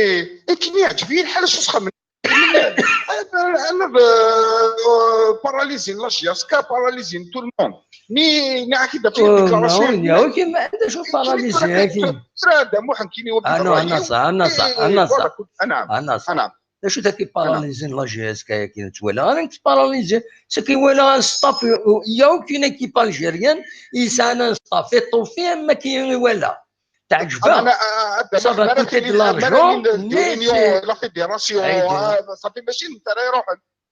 i kini yeɛǧeb-iyi lḥal s usxem. Ana, ana, euh, paralysé n la J S K, paralysé n tout le monde. Ni, ni akid d la déclaration. Non, il y a aucun, ma anda شو paralysé, akid. Tura, a Dda Muḥ, kini, a Naṣer, a Naṣer, a Naṣer. Anam. D acu-t aki paralysé n la J S K-agi nettwala? Ara nettparalysé, c'est que wala un staff, il y a aucune équipe algérienne yesɛan un staff étoffé am wakken i wala. Teɛǧeb-aɣ. Ça va coûter de l'argent, mais c'est la fédération, ça fait machine, ça va يروح.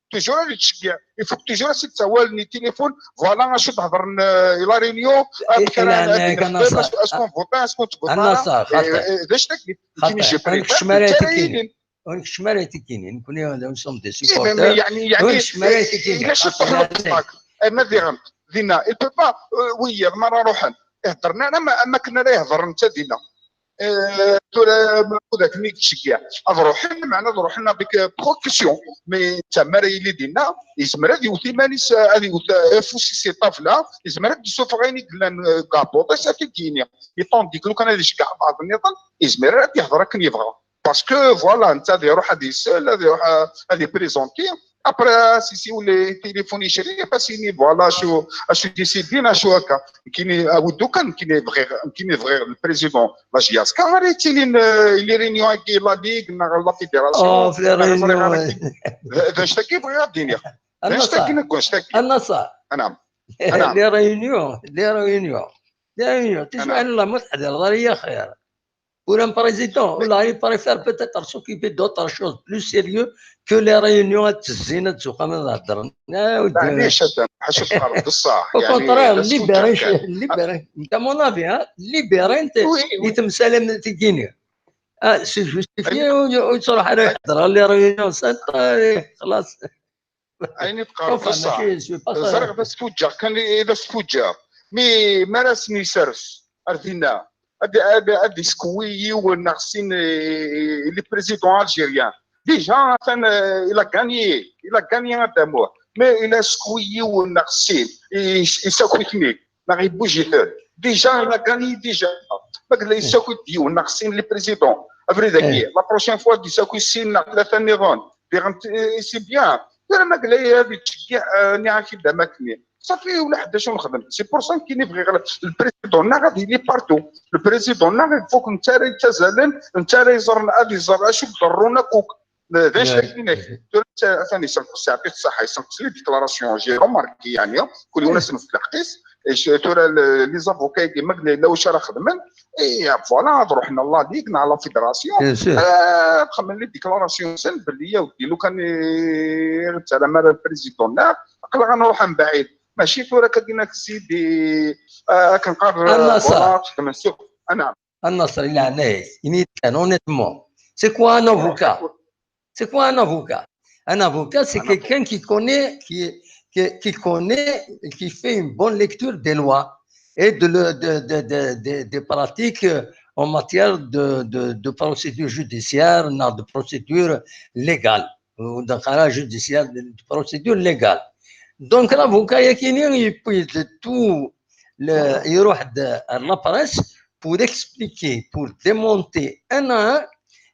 Toujours ad yettceggiɛ. Il faut que toujours ad as-d-sawalen i téléphone, voilà, acu d-hedren, euh, i la réunion, amek ara, est-ce qu'on vote, est-ce qu'on vote pas, d acu-t-agi, nekni je préfère. Ur nekcem ara i tikini, nekni, nous sommes des supporters. Ur nekcem ara i tikini. Ila ciṭuḥ n ṭṭbaq. Arma diɣen, dinna, il peut pas, euh, wiyaḍ, mi ara ruḥen, heddren ara am, am wakken ara ihedren netta dinna. Euh, tura, ma d akken i yettceggiɛ. Ad ruḥen, meɛna ad ruḥen avec, euh, précaution. Mais netta mi ara yili dinna, yezmer ad yewwet iman-is, ad yewwet, euh, afus-is i ṭṭabla, yezmer ad d-isuffeɣ ayen i yellan, euh, deg uɛebbuḍ-is, ad t-id-yini. Et tandis que lukan ad iceggeɛ abeɛḍ nniḍen, yezmer ara ad yehder akken yebɣa. Parce que, voilà, netta ad iruḥ ad isel, ad iruḥ, euh, ad iprésenté. Après, si, si, les téléphones, voilà, acu, acu décidé, acu akka. Nekni, a weddu kan, nekni bɣiɣ, nekni bɣiɣ le président la J S K ara yettilin, euh, les réunions-agi, la Ligue, neɣ la fédération. Oh, les réunions. D acu-t-agi bɣiɣ ad d-iniɣ. D acu-t-agi, nekk, d acu-t-agi. A Naṣer. Anam. Anam. Les réunions, les réunions. Les réunions. Tismaɛin, la ma teḥdireḍ ara ya xir. Ur am président, ula il préfère peut-être s'occuper d'autre chose plus sérieux que les réunions ad tezzin, ad tzuqam, ad heddren. Ah, maɛlic, a Dda Muḥ, acu teqqareḍ, d ṣṣeḥ. Au contraire, libéré, libéré. Netta, mon avis, hein, libéré-t i temsal am tigini. Ah, c'est justifié, ur, ur yettruḥ ara yehder les réunions, c'est, euh, xlaṣ. Ayen i teqqareḍ d ṣṣeḥ. Ẓriɣ d asfuǧǧeɣ kan i d asfuǧǧeɣ. Mi mi ara sen-isers ar dinna, ad ad ad iskewwi yiwen neɣ sin, eh, les présidents algériens. Déjà atan, eh, il a gagné, il a gagné Adamu. Mais il a skewwi yiwen neɣ sin, is- isaki-ten-id neɣ ibuj-iten. Déjà il a gagné déjà. Ma yella isaki-d yiwen neɣ sin les présidents abrid-agi, la prochaine fois ad isaki sin neɣ tlata nniḍen. Diɣen, eh, c'est bien. Tura ma yella ad ittceggiɛ, eh, nniɣ-ak-id am akken. Safi, ula ḥedd acu nexdem. C'est pour ça nekkini bɣiɣ le président-nneɣ ad yili partout. Le président-nneɣ il faut que netta ara yettazalen, netta ara yeẓren, ad iẓer acu iḍerrun akk. D acu akken. Tura netta atan isenqes, yeɛṭi-t ṣṣeḥḥa, isenqes les déclarations, j'ai remarqué, yeɛni kul yiwen ad s-nefk lḥeqq-is. Et je- tura le- les avocats-agi ma yella yella wacu ara xedmen, et voilà, ad ruḥen à la ligue neɣ à la fédération. Ad xedmen les déclarations-nsen belli ya weddi, lukan i ɣ-ittalam ara le président-nneɣ, aql-aɣ ad nruḥ mebɛid. Mačči tura akka gina sidi, ah, akken qqar, ah, voilà, xedmen suk. Ana. A Nasser, i leɛnaya-k, ini-d kan honnêtement, c'est quoi un avocat? C'est quoi un avocat? Un avocat, c'est quelqu'un qui connaît, qui, qui, qui connaît, qui fait une bonne lecture des lois et de, le- de, de, de, de- des pratiques, euh, en matière de, de, de procédure judiciaire, non, de procédure légale, ou de judiciaire, de, de procédure légale. Donc l'avocat, il y a qui il peut tout le, il y aura de la presse pour expliquer, pour démonter un à un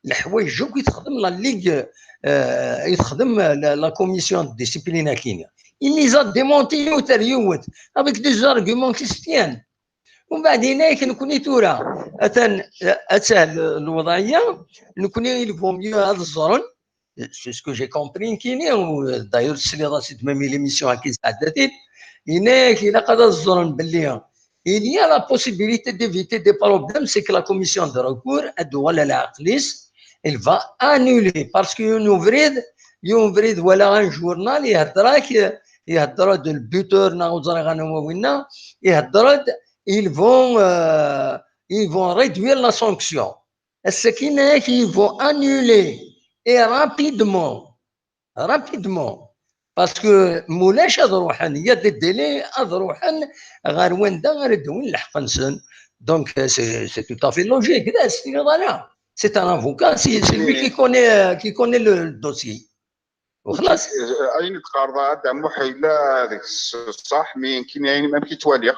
les حوايج akk i txeddem la ligue, euh, i txeddem la, la commission de discipline akkin. Il les a démontés yiwet ar yiwet avec des arguments qui se tiennent. ومن بعد هناك نكوني تورا اتن اتسهل الوضعيه. نكوني il vaut mieux هذا الزرن. C'est ce que j'ai compris nekkini, ou, euh, d'ailleurs tesliḍ-as-d même l'émission-agi sɛeddat-it. Yenna-yak ilaq ad ẓren belli il y a la possibilité d'éviter des problèmes, c'est que la commission de recours ad tuɣal ar leɛqel-is, elle va annuler, parce que yiwen ubrid, yiwen ubrid walaɣ un journal ihedder-ak, ihedder-d le buteur neɣ ur ẓriɣ anwa winna, ihedder-d, ils vont, euh, ils vont réduire la sanction. Ass-agi, ils vont annuler et rapidement, rapidement. Parce que mulac ad ruḥen, il y a des délais, ad ruḥen ɣer wanda ara d-awin lḥeqq-nsen. Donc, euh, c'est c'est tout à fait logique. D as-tiniḍ ala. C'est un avocat, c'est c'est lui qui connaît, euh, qui connaît le, le dossier. وخلاص. Ayen i d-teqqareḍ a Dda Muḥ yella deg ṣṣeḥ, mi nekkini ayen amek i ttwaliɣ.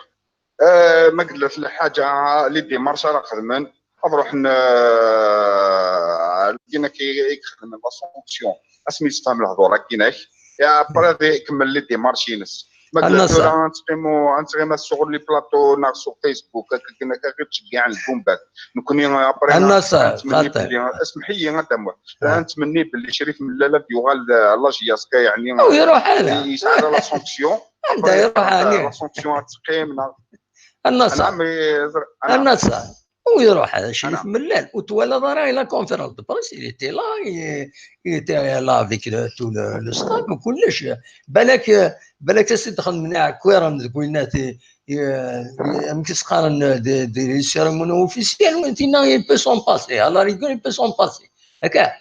Eh, ma yella tella ḥaǧa, les démarches ara xedmen, ad ruḥen, eh, ar win akka i ixedmen la sanction, asmi yessefhem lehdur akkin-ak. Et après ad ikemmel les démarches-ines. Ma yella tura ad nettqimu, ad nettɣima sur les plateaux neɣ sur Facebook, akken akka ɣir ttceggiɛen lbumbat. Nekkni après ad nettmenni belli, asmeḥ-iyi a Dda Muḥ, ad nettmenni belli Crif Mellal ad yuɣal d, à la J S K, yeɛni, ur iruḥ ara, yesɛa la sanction. Anda iruḥ ɛni? La sanction ad teqqim neɣ a Nasser. Anɛam, yeẓra- anɛam. A Nasser. Ur iruḥ ara Crif Mellal. Ur twalaḍ ara la conférence de presse, il était là, il, il était là avec le, tout le, le staff, kullec. Balak, balak as-d-xedmen iɛekkiren deg winat, i, i, amek i s-qqaren, des, des cérémonies officielles, win tinna, il peut s'en passer. À la rigueur, il peut s'en passer. Akka.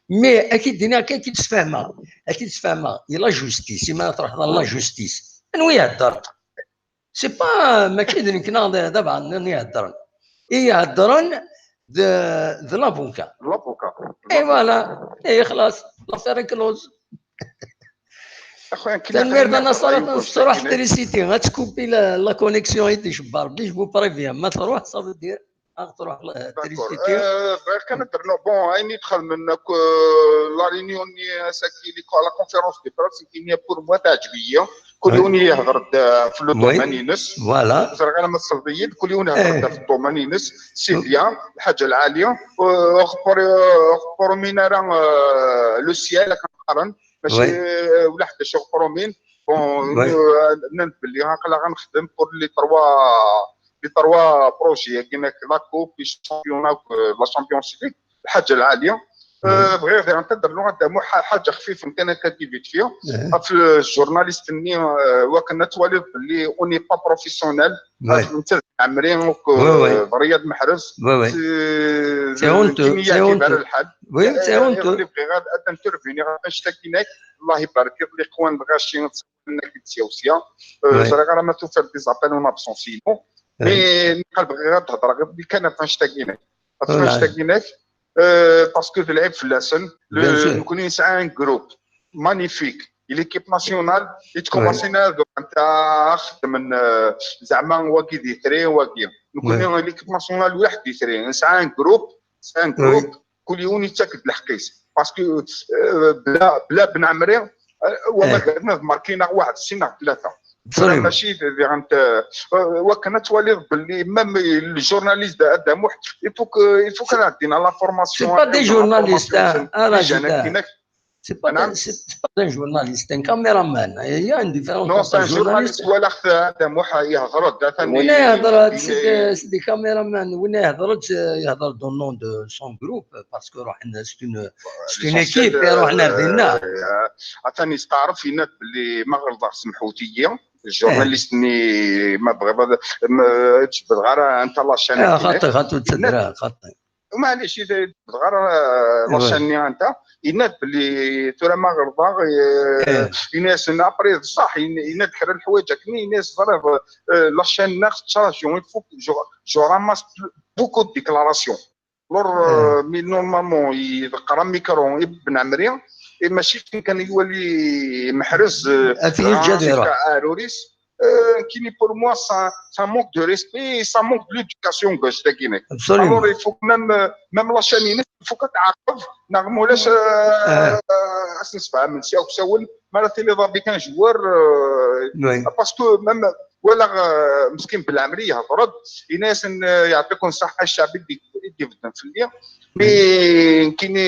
Mais, ad k-id-iniɣ kan, ad k-id-sfehmeɣ. Ad k-id-sfehmeɣ. I la justice, imi ara truḥeḍ ɣer la justice. Anwa ihedder? C'est pas, mačči d nekk neɣ d, d abeɛḍ nniḍen iheddren. I iheddren d, d l'avocat. L'avocat. Et voilà. Et xlaṣ. L'affaire est close. Tanemmirt a Nasser, ad truḥ trisiti, ad tkupi la, la connexion i d-icebber. Bi je vous préviens, ma truḥ, ça veut dire ad truḥ la trisiti. Eh, bɣiɣ kan ad d-rnuɣ, bon, ayen i d-xedmen akk, eh, la réunion-nni ass-agi, la conférence de presse, nekkini pour moi teɛǧeb-iyi. Kul yiwen yehder-d, eh, f le domaine-ines. Voilà. Ẓriɣ ara ma tesleḍ-iyi-d, kul yiwen yehder-d f le domaine-ines. C'est bien, lḥaǧa lɛali. Eh, ur ɣ-promet ara, eh, le ciel, akken qqaren. Mačči, eh, ula ḥedd acu ɣ-promet. Bon, eh, nnan-d belli aql-aɣ ad nexdem pour les trois, les trois projets, akken ak la coupe, les championnats, eh, la Champions League, lḥaǧa lɛali. Eh, bɣiɣ diɣen ad d-rnuɣ a Dda Muḥ ḥaǧa xfifen kan akka di vite fait. Ɣef le journaliste-nni, eh, wakken ad twaliḍ belli on n'est pas professionnel. Ɣef netta d Ɛemri, eh, d Riyad Meḥrez. C'est honteux, c'est honteux. Lḥal. Oui, c'est honteux. Iḍelli bɣiɣ ad, ad intervenir ɣef annect-agi-inek. Allah ibarek, iḍelli qwan lɣaci, nek d Sya u Sya. Euh, ẓriɣ ara ma tufiḍ des appels en absence inu. Mais naqal bɣiɣ ad hedreɣ iḍelli kan ɣef annect-agi-inek. Ɣef annect-agi-inek, euh, parce que d lɛib fell-asen. Nekkni nesɛa un groupe magnifique. L'équipe nationale, yettkumasin ad nta xedmen, euh, zeɛma wagi d itri, wagi. Nekkni l'équipe nationale waḥed d itri. Nesɛa un groupe, c'est un groupe, kul yiwen yettak-d lḥeqq-is. Parce que, euh, bla, bla Ben Ɛemri, euh, wa ma gren ad markin neɣ waḥed, sin neɣ tlata. Tura mačči d, diɣen, euh, wakken ad twaliḍ belli même le journaliste d Adamuḥ, il faut que, il faut que ad ɛeddin à la formation. C'est pas des journalistes, hein, c'est pas, c'est pas un journaliste, un caméraman. Il y a une différence entre un journaliste. Non, c'est un journaliste. Walaɣ-t Adamuḥ yehder-d, atan win yehder-d, c'est des caméramans. Win yehder-d, yehder-d au nom de son groupe, parce que ruḥen, c'est une, c'est une équipe, ruḥen ar dinna. Atan yesteɛref, yenna-d belli ma ɣelḍeɣ semḥut-iyi. Journaliste-nni, ma tebɣiḍ ad, ma tjebdeḍ ara anta la chaîne. Xaṭi, xaṭi, ur ttedder ara, xaṭi. Maɛlic, i d-, dɣa, eh, la chaîne-nni anta, yenna-d belli tura ma ɣelḍeɣ, eh, yenna-yasen, après, d ṣṣeḥ, yenna-, yenna-d kra n leḥwayeǧ akken, yenna-yas, ẓriɣ, eh, la chaîne-nneɣ tettraǧu, il faut que je, je ramasse beaucoup de déclarations. Alors, euh, mais normalement, yeḍqer amikru i Ben Ɛemri, et mačči kan kan iwali Meḥrez, euh, jusqu'à Aruris. Euh, nekkini, pour moi, ça, ça manque de respect et ça manque de l'éducation, gauche, dagini. Absolument. Alors, il faut que même, euh, même la chaîne, il faut que تعاقب, neɣ ma ulac, euh, euh, ad s-nesfehmem, si akk sawel, ma ara tiliḍ avec un joueur, euh, parce que même, walaɣ, euh, meskin Ben Ɛemri yehder-d, yenna-yasen, euh, يعطيكم الصحة الشعب اللي، اللي بدن في الليل. Mais nekkini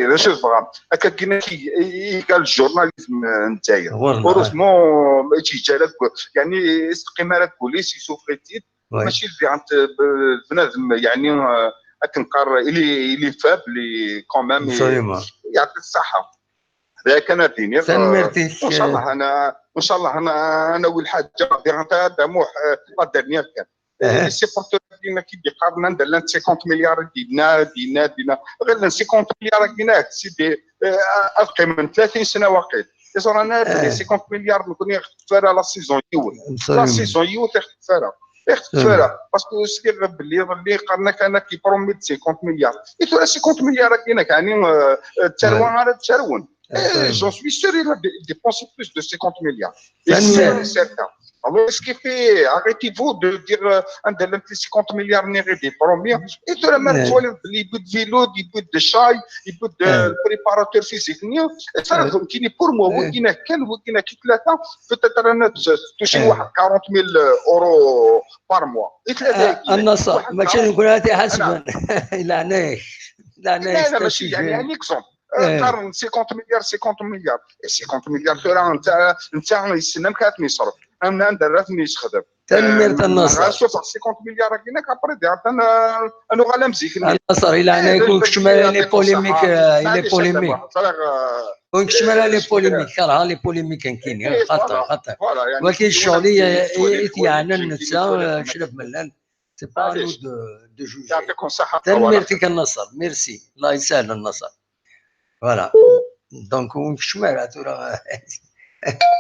d acu tebɣam? Akka kina ki, i, i, i, le journalisme n Lezzayer. Heureusement, mačči yeǧǧa ara deg, yeɛni, yesteqim ara deg wul-is, yessufeɣ-it-id. Mačči d, d bnadem, yeɛni, eh, akken qqar, il est, il est faible, et quand même, yeɛṭi ṣṣeḥḥa. D aya kan ara d-iniɣ. Tanemmirt-ik. Ncallah, ana, ncallah, ana, ana, win lḥaǧa, diɣen ta, Adamuḥ, eh, la dernière kan. Eh, les supporters-agi i d-yeqqaren anda llant cinquante milliards, i d-yenna, d-yenna, d-yenna. Ɣilen cinquante milliards-agi, c'est des, eh, ad qqimen tlatin sna waqil. Iẓran ara belli cinquante milliards nekkni ɣ-teṭṭef ara la saison yiwet. La saison yiwet ɣ-teṭṭef ara. Ɣ-teṭṭef ara. Parce que sliɣ belli iḍelli qqaren-ak ana qui promet cinquante milliards. I tura cinquante milliards-agi, yeɛni, eh, eh, d tarwa ara d-tarwen. Eh, j'en suis sûr, il a dé-, dépensé plus de cinquante milliards. Et c'est sûr et certain. Alors, ce qui fait, arrêtez-vous de dire, euh, anda llant les cinquante milliards-nni i d-ipromet. Et tura ma tettwaliḍ belli yewwi-d Vélod, yewwi-d Chay, yewwi-d, euh, le préparateur physique-nni. Et ça, nekkini, pour moi, wigina kan, wigina ki tlata, peut-être ana touché waḥed quarante mille euros par mois. I tlata-agi. A Naṣer, mačči d nekkni ara t-iḥasben. Leɛnaya-k. Leɛnaya-k, mačči, yeɛni, un exemple. Eh, qqaren cinquante milliards, cinquante milliards. Et cinquante milliards, tura, netta, netta yessen amek ara ten-yesref. Am-, anda ara ten-yessexdem. Tanemmirt, a Naṣer. Ɣas cinquante milliards-agi, après, diɣen, ad nuɣal am zik-nni. A Naṣer, i leɛnaya-k, ur keččem ara les polémiques, eh, les polémiques. Ur keččem ara les polémiques, kerheɣ les polémiques nekkini. Xaṭer, xaṭer. Wagi ccɣel i, i, i t-yeɛnan netta, eh, kra mellan. C'est pas à nous de, de juger. Tanemmirt-ik, a Naṣer. Merci. Allah yesahel, a Naṣer. Voilà. Donc, ur nkeččem ara tura.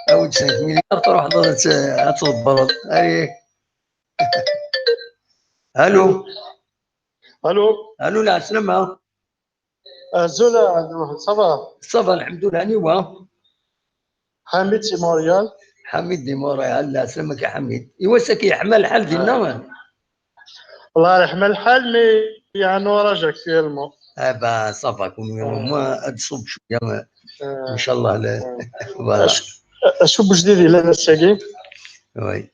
Awi-d cinq milliards, truḥeḍ ad tt-, ad tḍebbreḍ. Allez. Allô. Allô. Allô, lɛeslama. Azul, ça va? Ça va, lḥemdullah, aniwa? Ḥamid si Montréal. Ḥamid di Montréal, lɛeslama-k a Ḥamid. Iwa, ass-agi yeḥma lḥal dinna? Wallah, yeḥma lḥal, mais il y a un orage actuellement. Ah bah, ça va, comme au moins, ad tṣubb cwiya, inchallah, la, voilà. Acu, acu n wejdid yellan ass-agi? Oui.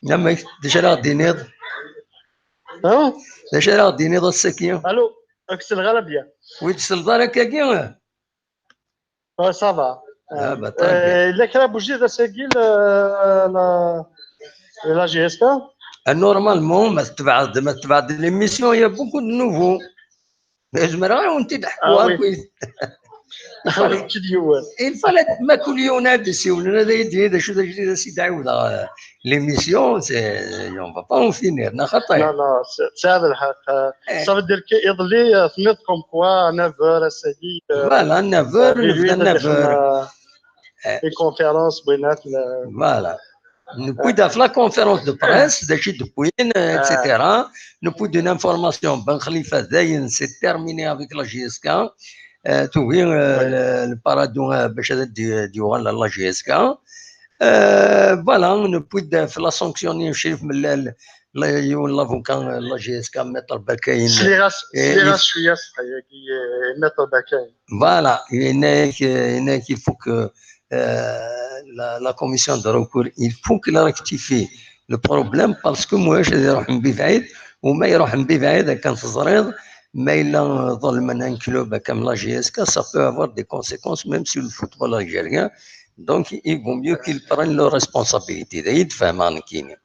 Amek, d acu ara ɣ-d-tiniḍ? Ha? D acu ara ɣ-d-tiniḍ ass-agi? Allô, ad k-selleɣ ara bien. Wi d-selleḍ ara akkagi? Ah, ça va. Ah, bah, très bien. Euh, yella kra n wejdid ass-agi, la, la, la J S K? Ah, normalement, ma tebɛeḍ, ma tebɛeḍ l'émission, il y a beaucoup de nouveaux. Zemreɣ ad wen-t-id-ḥkuɣ akkit. Ḥawaǧ yiwen. Il fallait ma kul yiwen ad d-isiwlen, ad d-yini d acu d ajdid, ad as-id-ɛiwdeɣ, euh, l'émission, c'est, on va pas en finir, neɣ xaṭi? Non, non, c'est, c'est vrai, le حق. Eh. Ça veut dire que iḍelli, euh, tenniḍ comme quoi, à neuf heures, ass-agi, euh, voilà, neuf heures, euh, nebda neuf heures. Eh. Une conférence, bɣiɣ ad, euh, voilà. Newwi-d ɣef la conférence de presse, d acu i d-wwin, euh, et cetera. Newwi-d une information, Ben Khalifa, dayen, c'est terminé avec la J S K. Euh, tugi, euh, le, le Paradou, euh, bac ad d-, d-yuɣal la J S K. Euh, voilà, newwi-d ɣef la sanction n Crif Mellal, la, yiwen l'avocat, euh, la J S K, Maître Bakay. Sliɣ-as, eh, sliɣ-as cwiya ṣṣeḥ-agi, eh, Maître Bakay. Voilà, yenna-yak, yenna-yak il faut que, euh, la, la commission de recours, il faut qu'elle rectifie le problème parce que moi, je dis, ruḥen bibɛid, u ma iruḥen bibɛid, akken teẓriḍ, ma yella ḍelmen un club comme la J S K, ça peut avoir des conséquences même sur le football algérien. Donc, il vaut mieux qu'ils prennent leurs responsabilités. D ayen i d-fehmeɣ nekkini.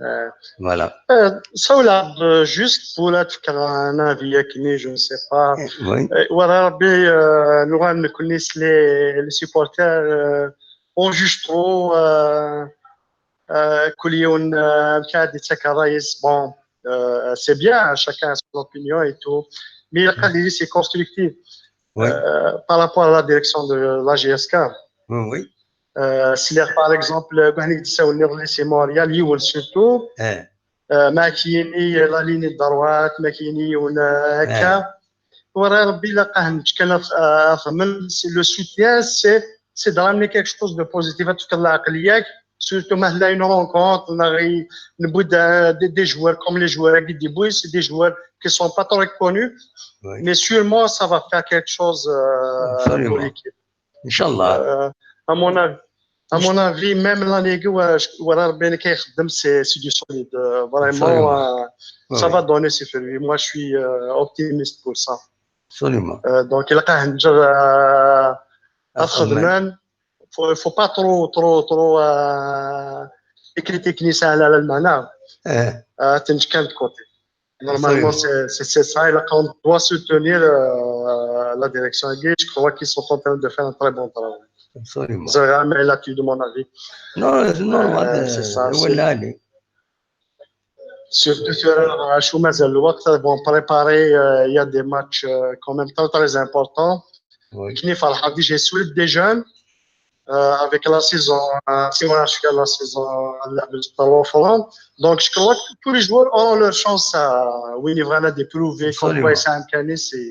Euh, voilà. Euh, ça, là, euh, juste pour être un avis, je ne sais pas. Eh, oui. Euh, voilà, Rabbi, euh, nous, on connaît les, les supporters, euh, on juge trop, euh, euh, كل يوم, euh, كاد يتسكر رئيس. Bon, euh, c'est bien, chacun a son opinion et tout. Mais il y a des, c'est constructif. Oui. Euh, par rapport à la direction de la J S K. Oui, oui. Euh, c'est-à-dire, par exemple, كاع هني تساوي les Montréal, yiwen surtout. Eh. Euh, ما كاين la ligne droite, ما كاين ولا هكا. Eh. ورا ربي لا قهنت كان ف-، آه، فهمن، c'est le soutien, c'est, c'est de ramener quelque chose de positif. هاد العقلية، surtout مهلا une rencontre, نبغي نبغي des, des joueurs comme les joueurs هاكي ديبوي, c'est des joueurs qui sont pas très connus, oui, mais sûrement ça va faire quelque chose, euh, pour l'équipe. Absolument. إن شاء الله. Euh, à mon avis, à mon avis, même l'année ورا ربي كيخدم, c'est, c'est du solide. Euh, vraiment, absolument, euh, ça va donner ses fruits. Moi, je suis, euh, optimiste pour ça. Absolument. Euh, donc, il a quand même, euh, faut, faut pas trop, trop, trop, euh, critiquer ça, là, là, là. Eh. Euh, تنجكان de côté. Normalement, c'est, c'est, c'est ça. Et là, on doit soutenir, euh, la direction. Et je crois qu'ils sont en train de faire un très bon travail. Absolument. C'est vraiment là-dessus de mon avis. Non, c'est normal, euh, c'est ça, c'est surtout sur, euh, شو مازال الوقت. Bon, préparer, euh, il y a des matchs, euh, quand même très, très importants. Oui. كني فرحان déjà, j'ai souhaité des jeunes, euh, avec la saison, euh, si on a jusqu'à la saison, euh, la, le Stade Laurent. Donc, je crois que tous les joueurs auront leur chance à, oui, vraiment de prouver comme quoi ça, c'est,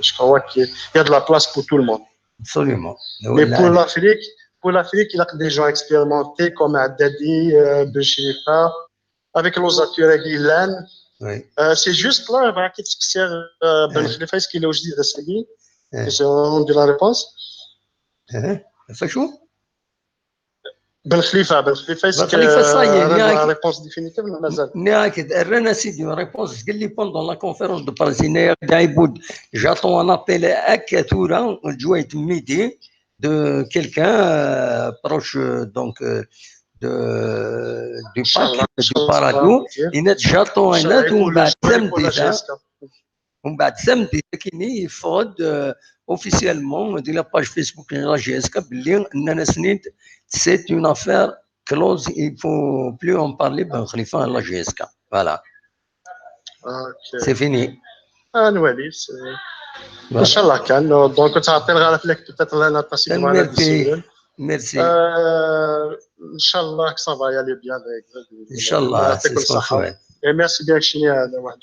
je crois qu'il y a de la place pour tout le monde. Absolument. Mais pour l'Afrique, pour l'Afrique, il y a des gens expérimentés comme Haddadi, euh, Bouchrifa, avec l'ossature Guilan. Oui. Euh, c'est juste là, bah, qui, euh, Ben Khalifa, est-ce qu'il est aussi de Sali? Eh. C'est on de la réponse. Eh, c'est chaud. Ben Khalifa, Ben Khalifa, est-ce que, ça y est, euh, la réponse définitive, mais mazal. Nniɣ-ak-d, rran-as-id une réponse, قال لي pendant la conférence de presse, yenna-yak-d Aiboud, j'attends un appel à tura, جويت midi, de quelqu'un, euh, proche, euh, donc, euh, de, du parc, du Paradou. Yenna-d, j'attends un autre, ومن بعد samedi, ومن بعد samedi, كيني يفرض, euh, officiellement, de la page Facebook de la J S K, بلي ننسنيد, c'est une affaire close, il faut plus en parler, Ben Khalifa, la J S K. Voilà. C'est fini. آه، نوالي، c'est, voilà. إن شاء الله كان. Donc, تعطي الغرف لك peut-être لنا تصير معنا. Merci. Merci. Euh, إن شاء الله ça va aller bien. إن شاء الله, يعطيكم الصحة. Et merci bien, شيني هذا واحد.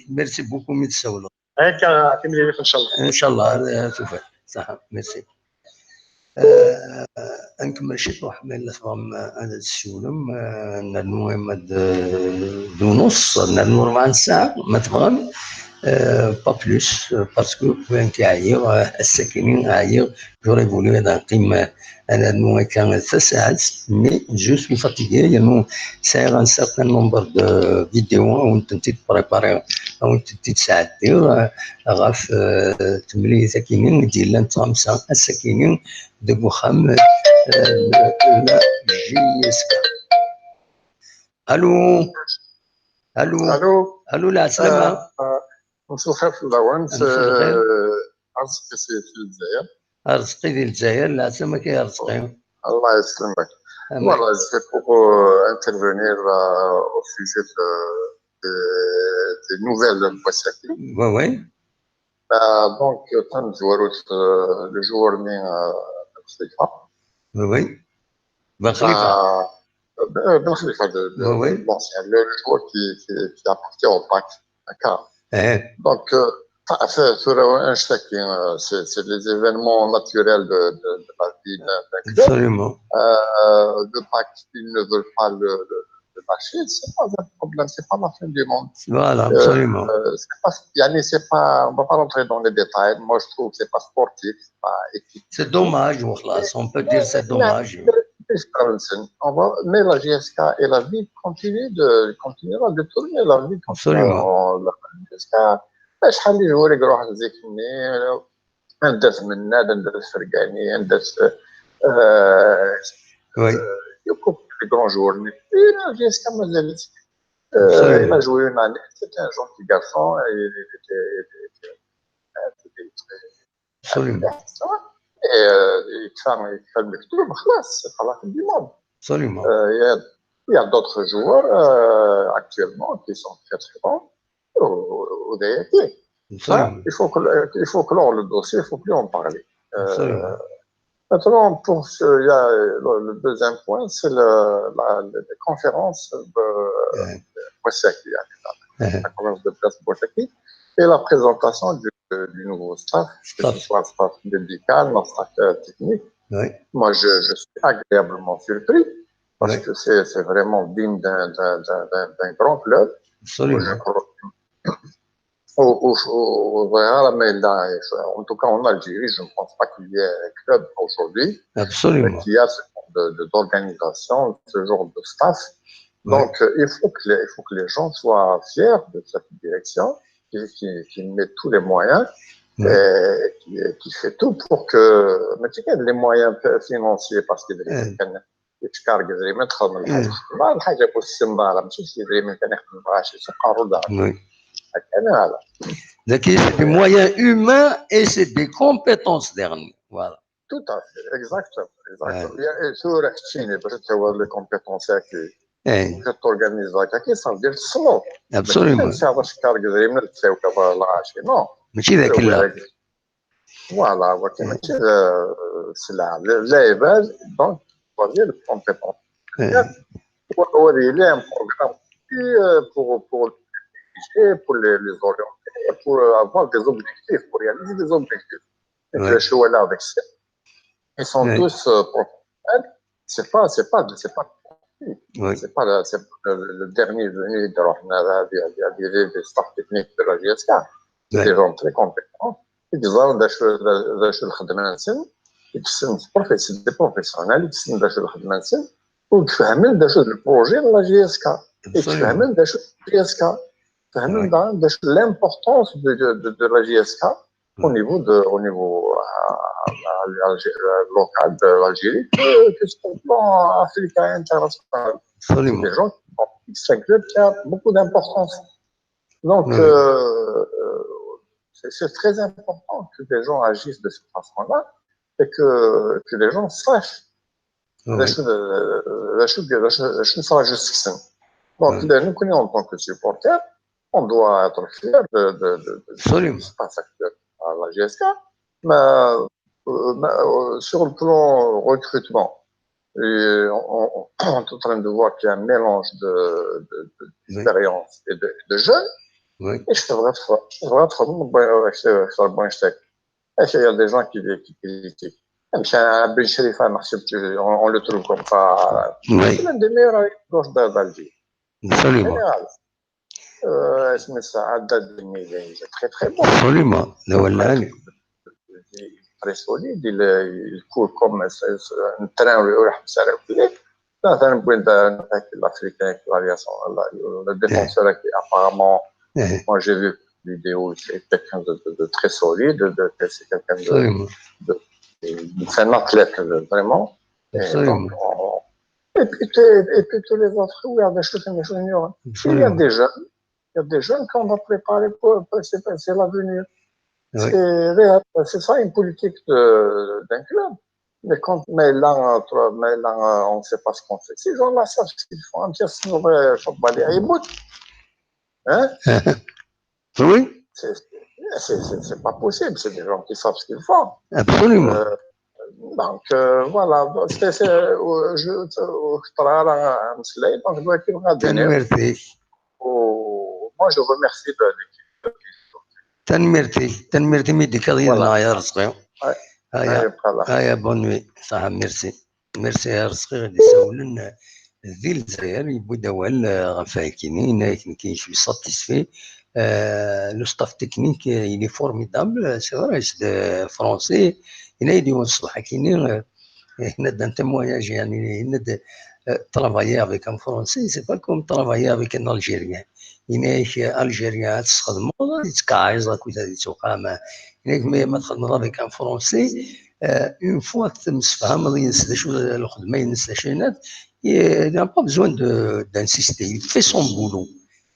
Merci beaucoup, متسولو. هكا، كملي إن شاء الله. إن شاء الله, آه، شوف. صح, merci. آه، نكمل شي طوح، ما إلا تبغم أنا تسولم, آه، نرنو إما د-، دو نص، نرنو ربع ساعة، ما تبغم, آه، pas plus, آه، parce que وين كي عييغ, آه، السكينين عييغ, j'aurais voulu هذا نقيم, آه، أنا نرنو هكا ثلاث ساعات, mais je suis fatigué, لأنه سايغ un certain nombre de vidéos, وانت تبريباري, وانت تساعدي, آه، غاف, آه، تملي سكينين, ديال خمسة السكينين, deg uxxam, eh, n la J S K. Allô? Allô? Allô? Allô, la salama? Euh, euh, مساء الخير فلاون. مساء الخير. Euh, Arezqi si, si Lezzayer. Arezqi di Lezzayer, lɛeslama-k ay Arezqi. Allah yeslemek. Voilà, c'est pour euh, intervenir euh, au sujet de, de, des nouvelles de Bouassaki. Oui, oui. Euh, donc, euh, تمزورت euh, le joueur ni euh, Khalifa. Oui, oui. Ben Khalifa. Euh, euh, Ben Khalifa, de, de, Oui, oui. Bon, c'est le, le joueur qui, qui, qui a parti au pack. D'accord. Eh, Donc, euh, ف- ثورة نشتكي, euh, c'est c'est les événements naturels de, de, de la vie d'un d'un club. Absolument. Euh, le pack, ils ne veulent pas le, le, le lâcher, c'est pas un problème, c'est pas la fin du monde. Voilà, absolument. Euh, c'est pas, يعني, c'est pas, on va pas rentrer dans les détails. Moi, je trouve que c'est pas sportif, c'est pas éthique. C'est dommage, وخلاص, on peut dire c'est dommage. Mais, mais, on va, mais la J S K et la vie continue de, continuera de tourner, la vie continuera. Absolument. La J S K, شحال اللي يجيو يروح زيكني, عندك مناد, عندك فرقاني, عندك, euh, Oui. يكون les grands joueurs. Et la J S K مازالت, euh, Absolument. Il a joué une année, c'était un gentil garçon, et il était, il était- il était très Absolument. Et euh, يكفى, يكفى المكتوب, خلاص, c'est pas la fin du monde. Absolument. Euh, Il y a, il y a d'autres joueurs euh, actuellement qui sont très très bons. Au- au D R T. Absolument. Il faut que, il faut clore le dossier, il faut plus en parler. Euh, Absolument. Maintenant, pour ce, il y a, le, le deuxième point, c'est le, la, les conférences de Ouais. Bouassaki, يعني, Ouais. la conférence de presse Bouassaki et la présentation du, du nouveau staff, que Staff. ce soit staff médical, staff euh, technique. Oui. Moi, je, je suis agréablement surpris parce Oui. Que c'est c'est vraiment digne d'un d'un- d'un- d'un- d'un grand club. Absolument. Je crois- au, au, au, au Real, mais là, en tout cas en Algérie, je ne pense pas qu'il y ait un club aujourd'hui Absolument. Qui a ce genre de- de- d'organisation, ce genre de staff. Ouais. Donc, euh, il faut, que les, il faut que les gens soient fiers de cette direction, qui, qui, qui met tous les moyens Ouais. Et qui, qui fait tout pour que, mais tu sais, les moyens financiers, parce qu'il y a Ouais. des يتكارك زي ما تخدم الحاجة. مم. ما الحاجة بوسي مبارا، ماشي شي زي ما كان يخدم مبارا، شي سوق الرضا. Oui. هكا أنا هذا. لكن c'est des moyens humains et c'est des compétences dernier. Voilà. Tout à fait, exactement. Exactement. Ouais. Il y a, et sur Chine, parce que tu vois les compétences qui Eh, tu t'organises là, qui ça veut dire slow. absolument. Ça va se carguer زي ما تسوي كذا لا شيء. Non. ماشي ذاك لا. Voilà, ولكن ماشي آه، سلعة. لا يبان، donc, on va dire compétence. Eh, وهذه il y a un programme qui, euh, pour, pour, et pour les, les orienter, et pour avoir des objectifs, pour réaliser des objectifs. Et Ouais. que je suis là avec ça. Ils sont Ouais. Tous euh, professionnels. C'est pas, c'est pas, c'est pas, oui. C'est pas le, c'est pas le, le dernier venu de des, des, des staffs techniques de la J S K. C'est Ouais. Des gens très compétents. Ils ont des choses, des choses, c'est des professionnels, c'est des professionnels, ou qui font des choses, le projet de la J S K. Et qui Absolument. font des choses de la J S K. Ouais. L'importance de, de, de, de la J S K au niveau, de, au niveau euh, euh, local de l'Algérie que, que sur le plan africain international. Absolument. Des gens qui ont c'est un club qui a beaucoup d'importance. Donc, Oui. euh, euh, c'est c'est très important que des gens agissent de cette façon-là et que, que les gens sachent Oui. la chose, la chose, la chose, la chose sera juste que ça. Donc, Oui. Nous, en tant que supporters, on doit être fiers de, de, de, de Absolument. C'est pas ça que à la J S K, mais, euh, mais, euh, sur le plan recrutement, et on, on- on est en train de voir qu'il y a un mélange de, de- de- Oui. d'expérience et de, de jeunes. Oui. Et je devrais être, je devrais être, euh, je- je- je- je- il y a des gens qui, qui critiquent. Même si un Ben Cherifa, on, on le trouve comme ça. Oui. C'est l'un des meilleurs arrière-gauche d'Algérie. Absolument. Général. Euh, اسمه سعد الدين, il est très très bon. Absolument. لا ولا عليك. Il est très solide, il, est- il court comme c'est- c'est un train, il est très solide. Là, c'est un point de l'Africain qui va aller à son, là, le défenseur qui apparemment, Eh, moi j'ai vu une vidéo, c'est quelqu'un de, de- de très solide, de, de- c'est quelqu'un de, absolument. c'est un athlète euh, vraiment. Et, Absolument. donc, on- et puis, t'es- et puis tous les autres, oui, il y a des choses, des choses, il y a Absolument. des jeunes, il y a des jeunes qu'on va préparer pour, pour c'est c'est l'avenir. C'est réel, c'est ça une politique de- d'un club. Mais quand, mais là, euh, mais là, euh, on ne sait pas ce qu'on fait. Ces gens-là savent ce qu'ils font. Amek i tessneḍ, euh, football, hein? Oui, C'est c'est- c'est- c'est pas possible. C'est des gens qui savent ce qu'ils font. Absolument. Euh, donc, euh, voilà. C'était, c'est, euh, je, euh, je travaille à Marseille, donc je dois écrire à Daniel. Tanemmirt-ik. Oh, moi, je remercie de l'équipe. Tanemmirt-ik. Tanemmirt imi d-tekkaḍ yid-neɣ, ay Arezqi. Ouais. Aya, Ouais, voilà. aya, bonne nuit. Ṣaḥa, merci. Merci ay Arezqi, i d-isawlen, eh, di Lezzayer, yewwi-d awal, eh, ɣef wakken, yenna-yak nekk, je suis satisfait. Eh, le staff technique, eh, il est formidable, c'est vrai, c'est de français. Yenna-yi-d yiwen ṣṣbeḥ akkin, eh, yenna-d un témoignage, yeɛni, yenna-d, eh, travailler avec un français, c'est pas comme travailler avec un Algérien. Yenna-yak, eh, Algérien ad tesxedmeḍ, ad yettkeɛɛiẓ akkit ad yettuqam. Yenna-yak, mais ma txedmeḍ avec un français, eh, une fois temsefhameḍ yid-s d acu lxedma-ines, d acu yenna-d, il n'a pas besoin de- d'insister, il fait son boulot.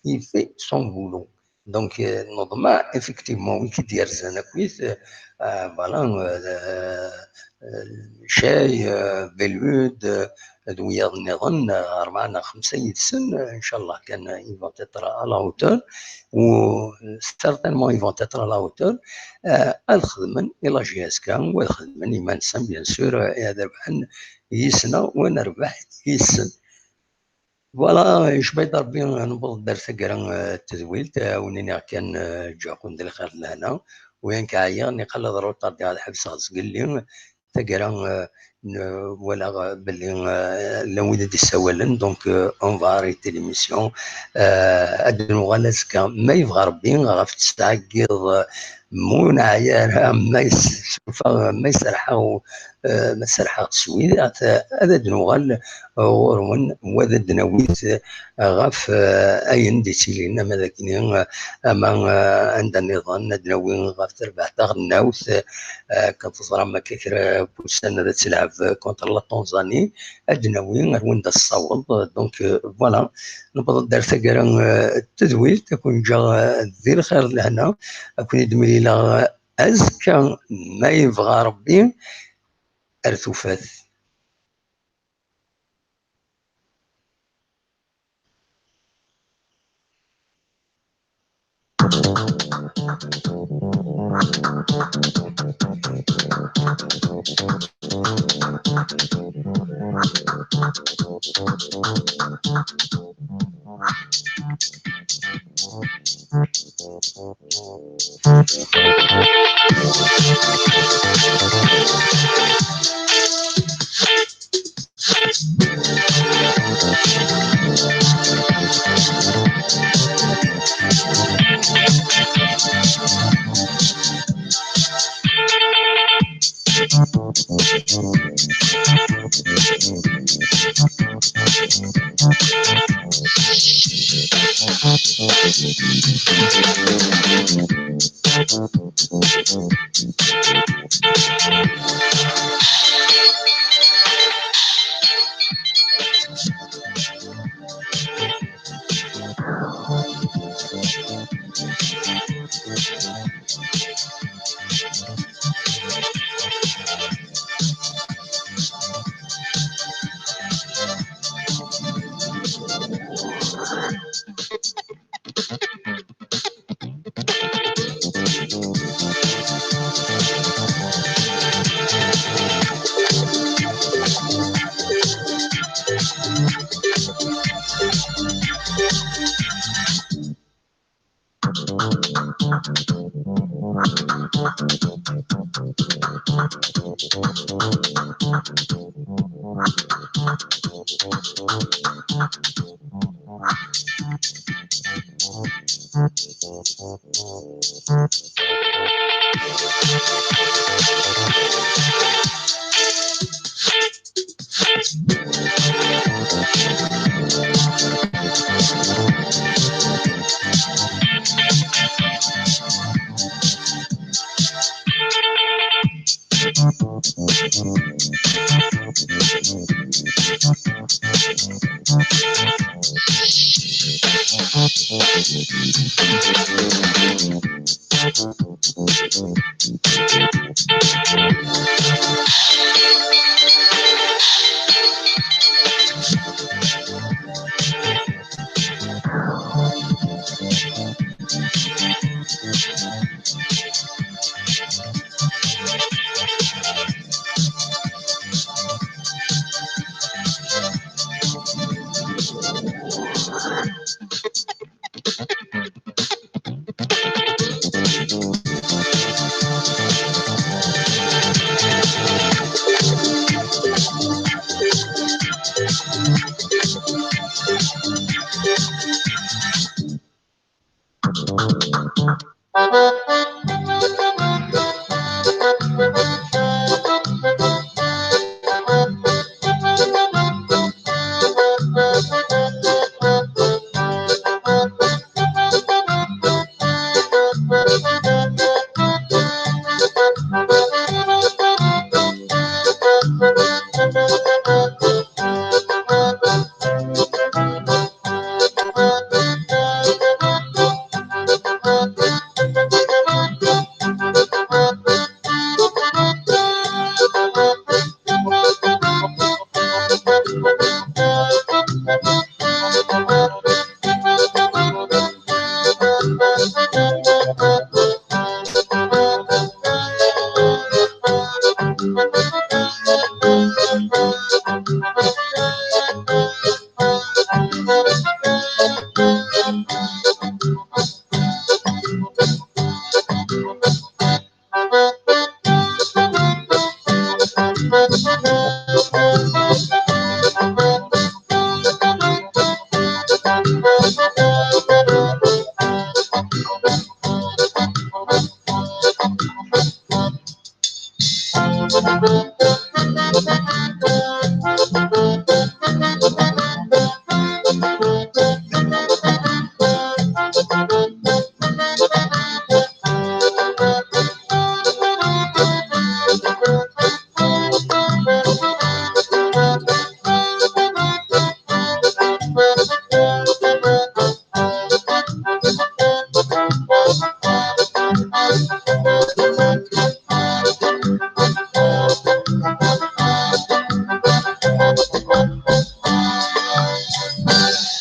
Il fait son boulot. Donc, eh, neḍmeɛ, effectivement, wi k-id-yerzan akkit, eh, eh, voilà, eh, eh, Cay, eh, Belud, eh, d wiyaḍ nniḍen, eh, rebɛa neɣ xemsa yid-sen, eh, inchallah kan, eh, ils vont être à la hauteur, ou, eh, certainement ils vont être à la hauteur, eh, ad xedmen i la J S K, u ad xedmen iman-nsen, bien sûr, eh, i ad rebḥen yis-neɣ, u ad nerbeḥ yis-sen. Voilà, icba-d Rebbi, newweḍ-d ar taggara, eh, n tedwilt, eh, wen-iniɣ kan, eh, ǧǧiɣ-ken di lxir d lehna, u yan k-ɛyiɣ, niqal ad ruṭardiɣ ad ḥebseɣ zgelli, taggara, eh, n- walaɣ, eh, belli, eh, llan wid i d-issawalen, donc, eh, on va arrêter l'émission. Eh, ad d-nuɣal azekka, ma yebɣa Rebbi, ɣef ttesɛa n yiḍ, eh, ma ur neɛya ara, ma yessuffeɣ, ma yesserḥ-aɣ, eh, ma serḥeɣ teswiɛt, ad d-nuɣal, eh, ɣur-wen, wa ad d-nawi-t, eh, ɣef, eh, ayen d-ittilin, ama d akken, eh, ama, eh, anda nniḍen, ad d-nawi ɣef terbaɛt taɣelnawt, eh, akken teẓram akka kra n wussan ad telɛeb contre la Tanzanie, ad d-nawi ar wanda tessaweḍ. Donc, eh, voilà, newweḍ-d ar taggara, eh, n tedwilt, ad ken-ǧǧeɣ, eh, di lxir d lehna, ad ken-id-mlileɣ, eh, azekka, ma yebɣa Rebbi, ar tufat.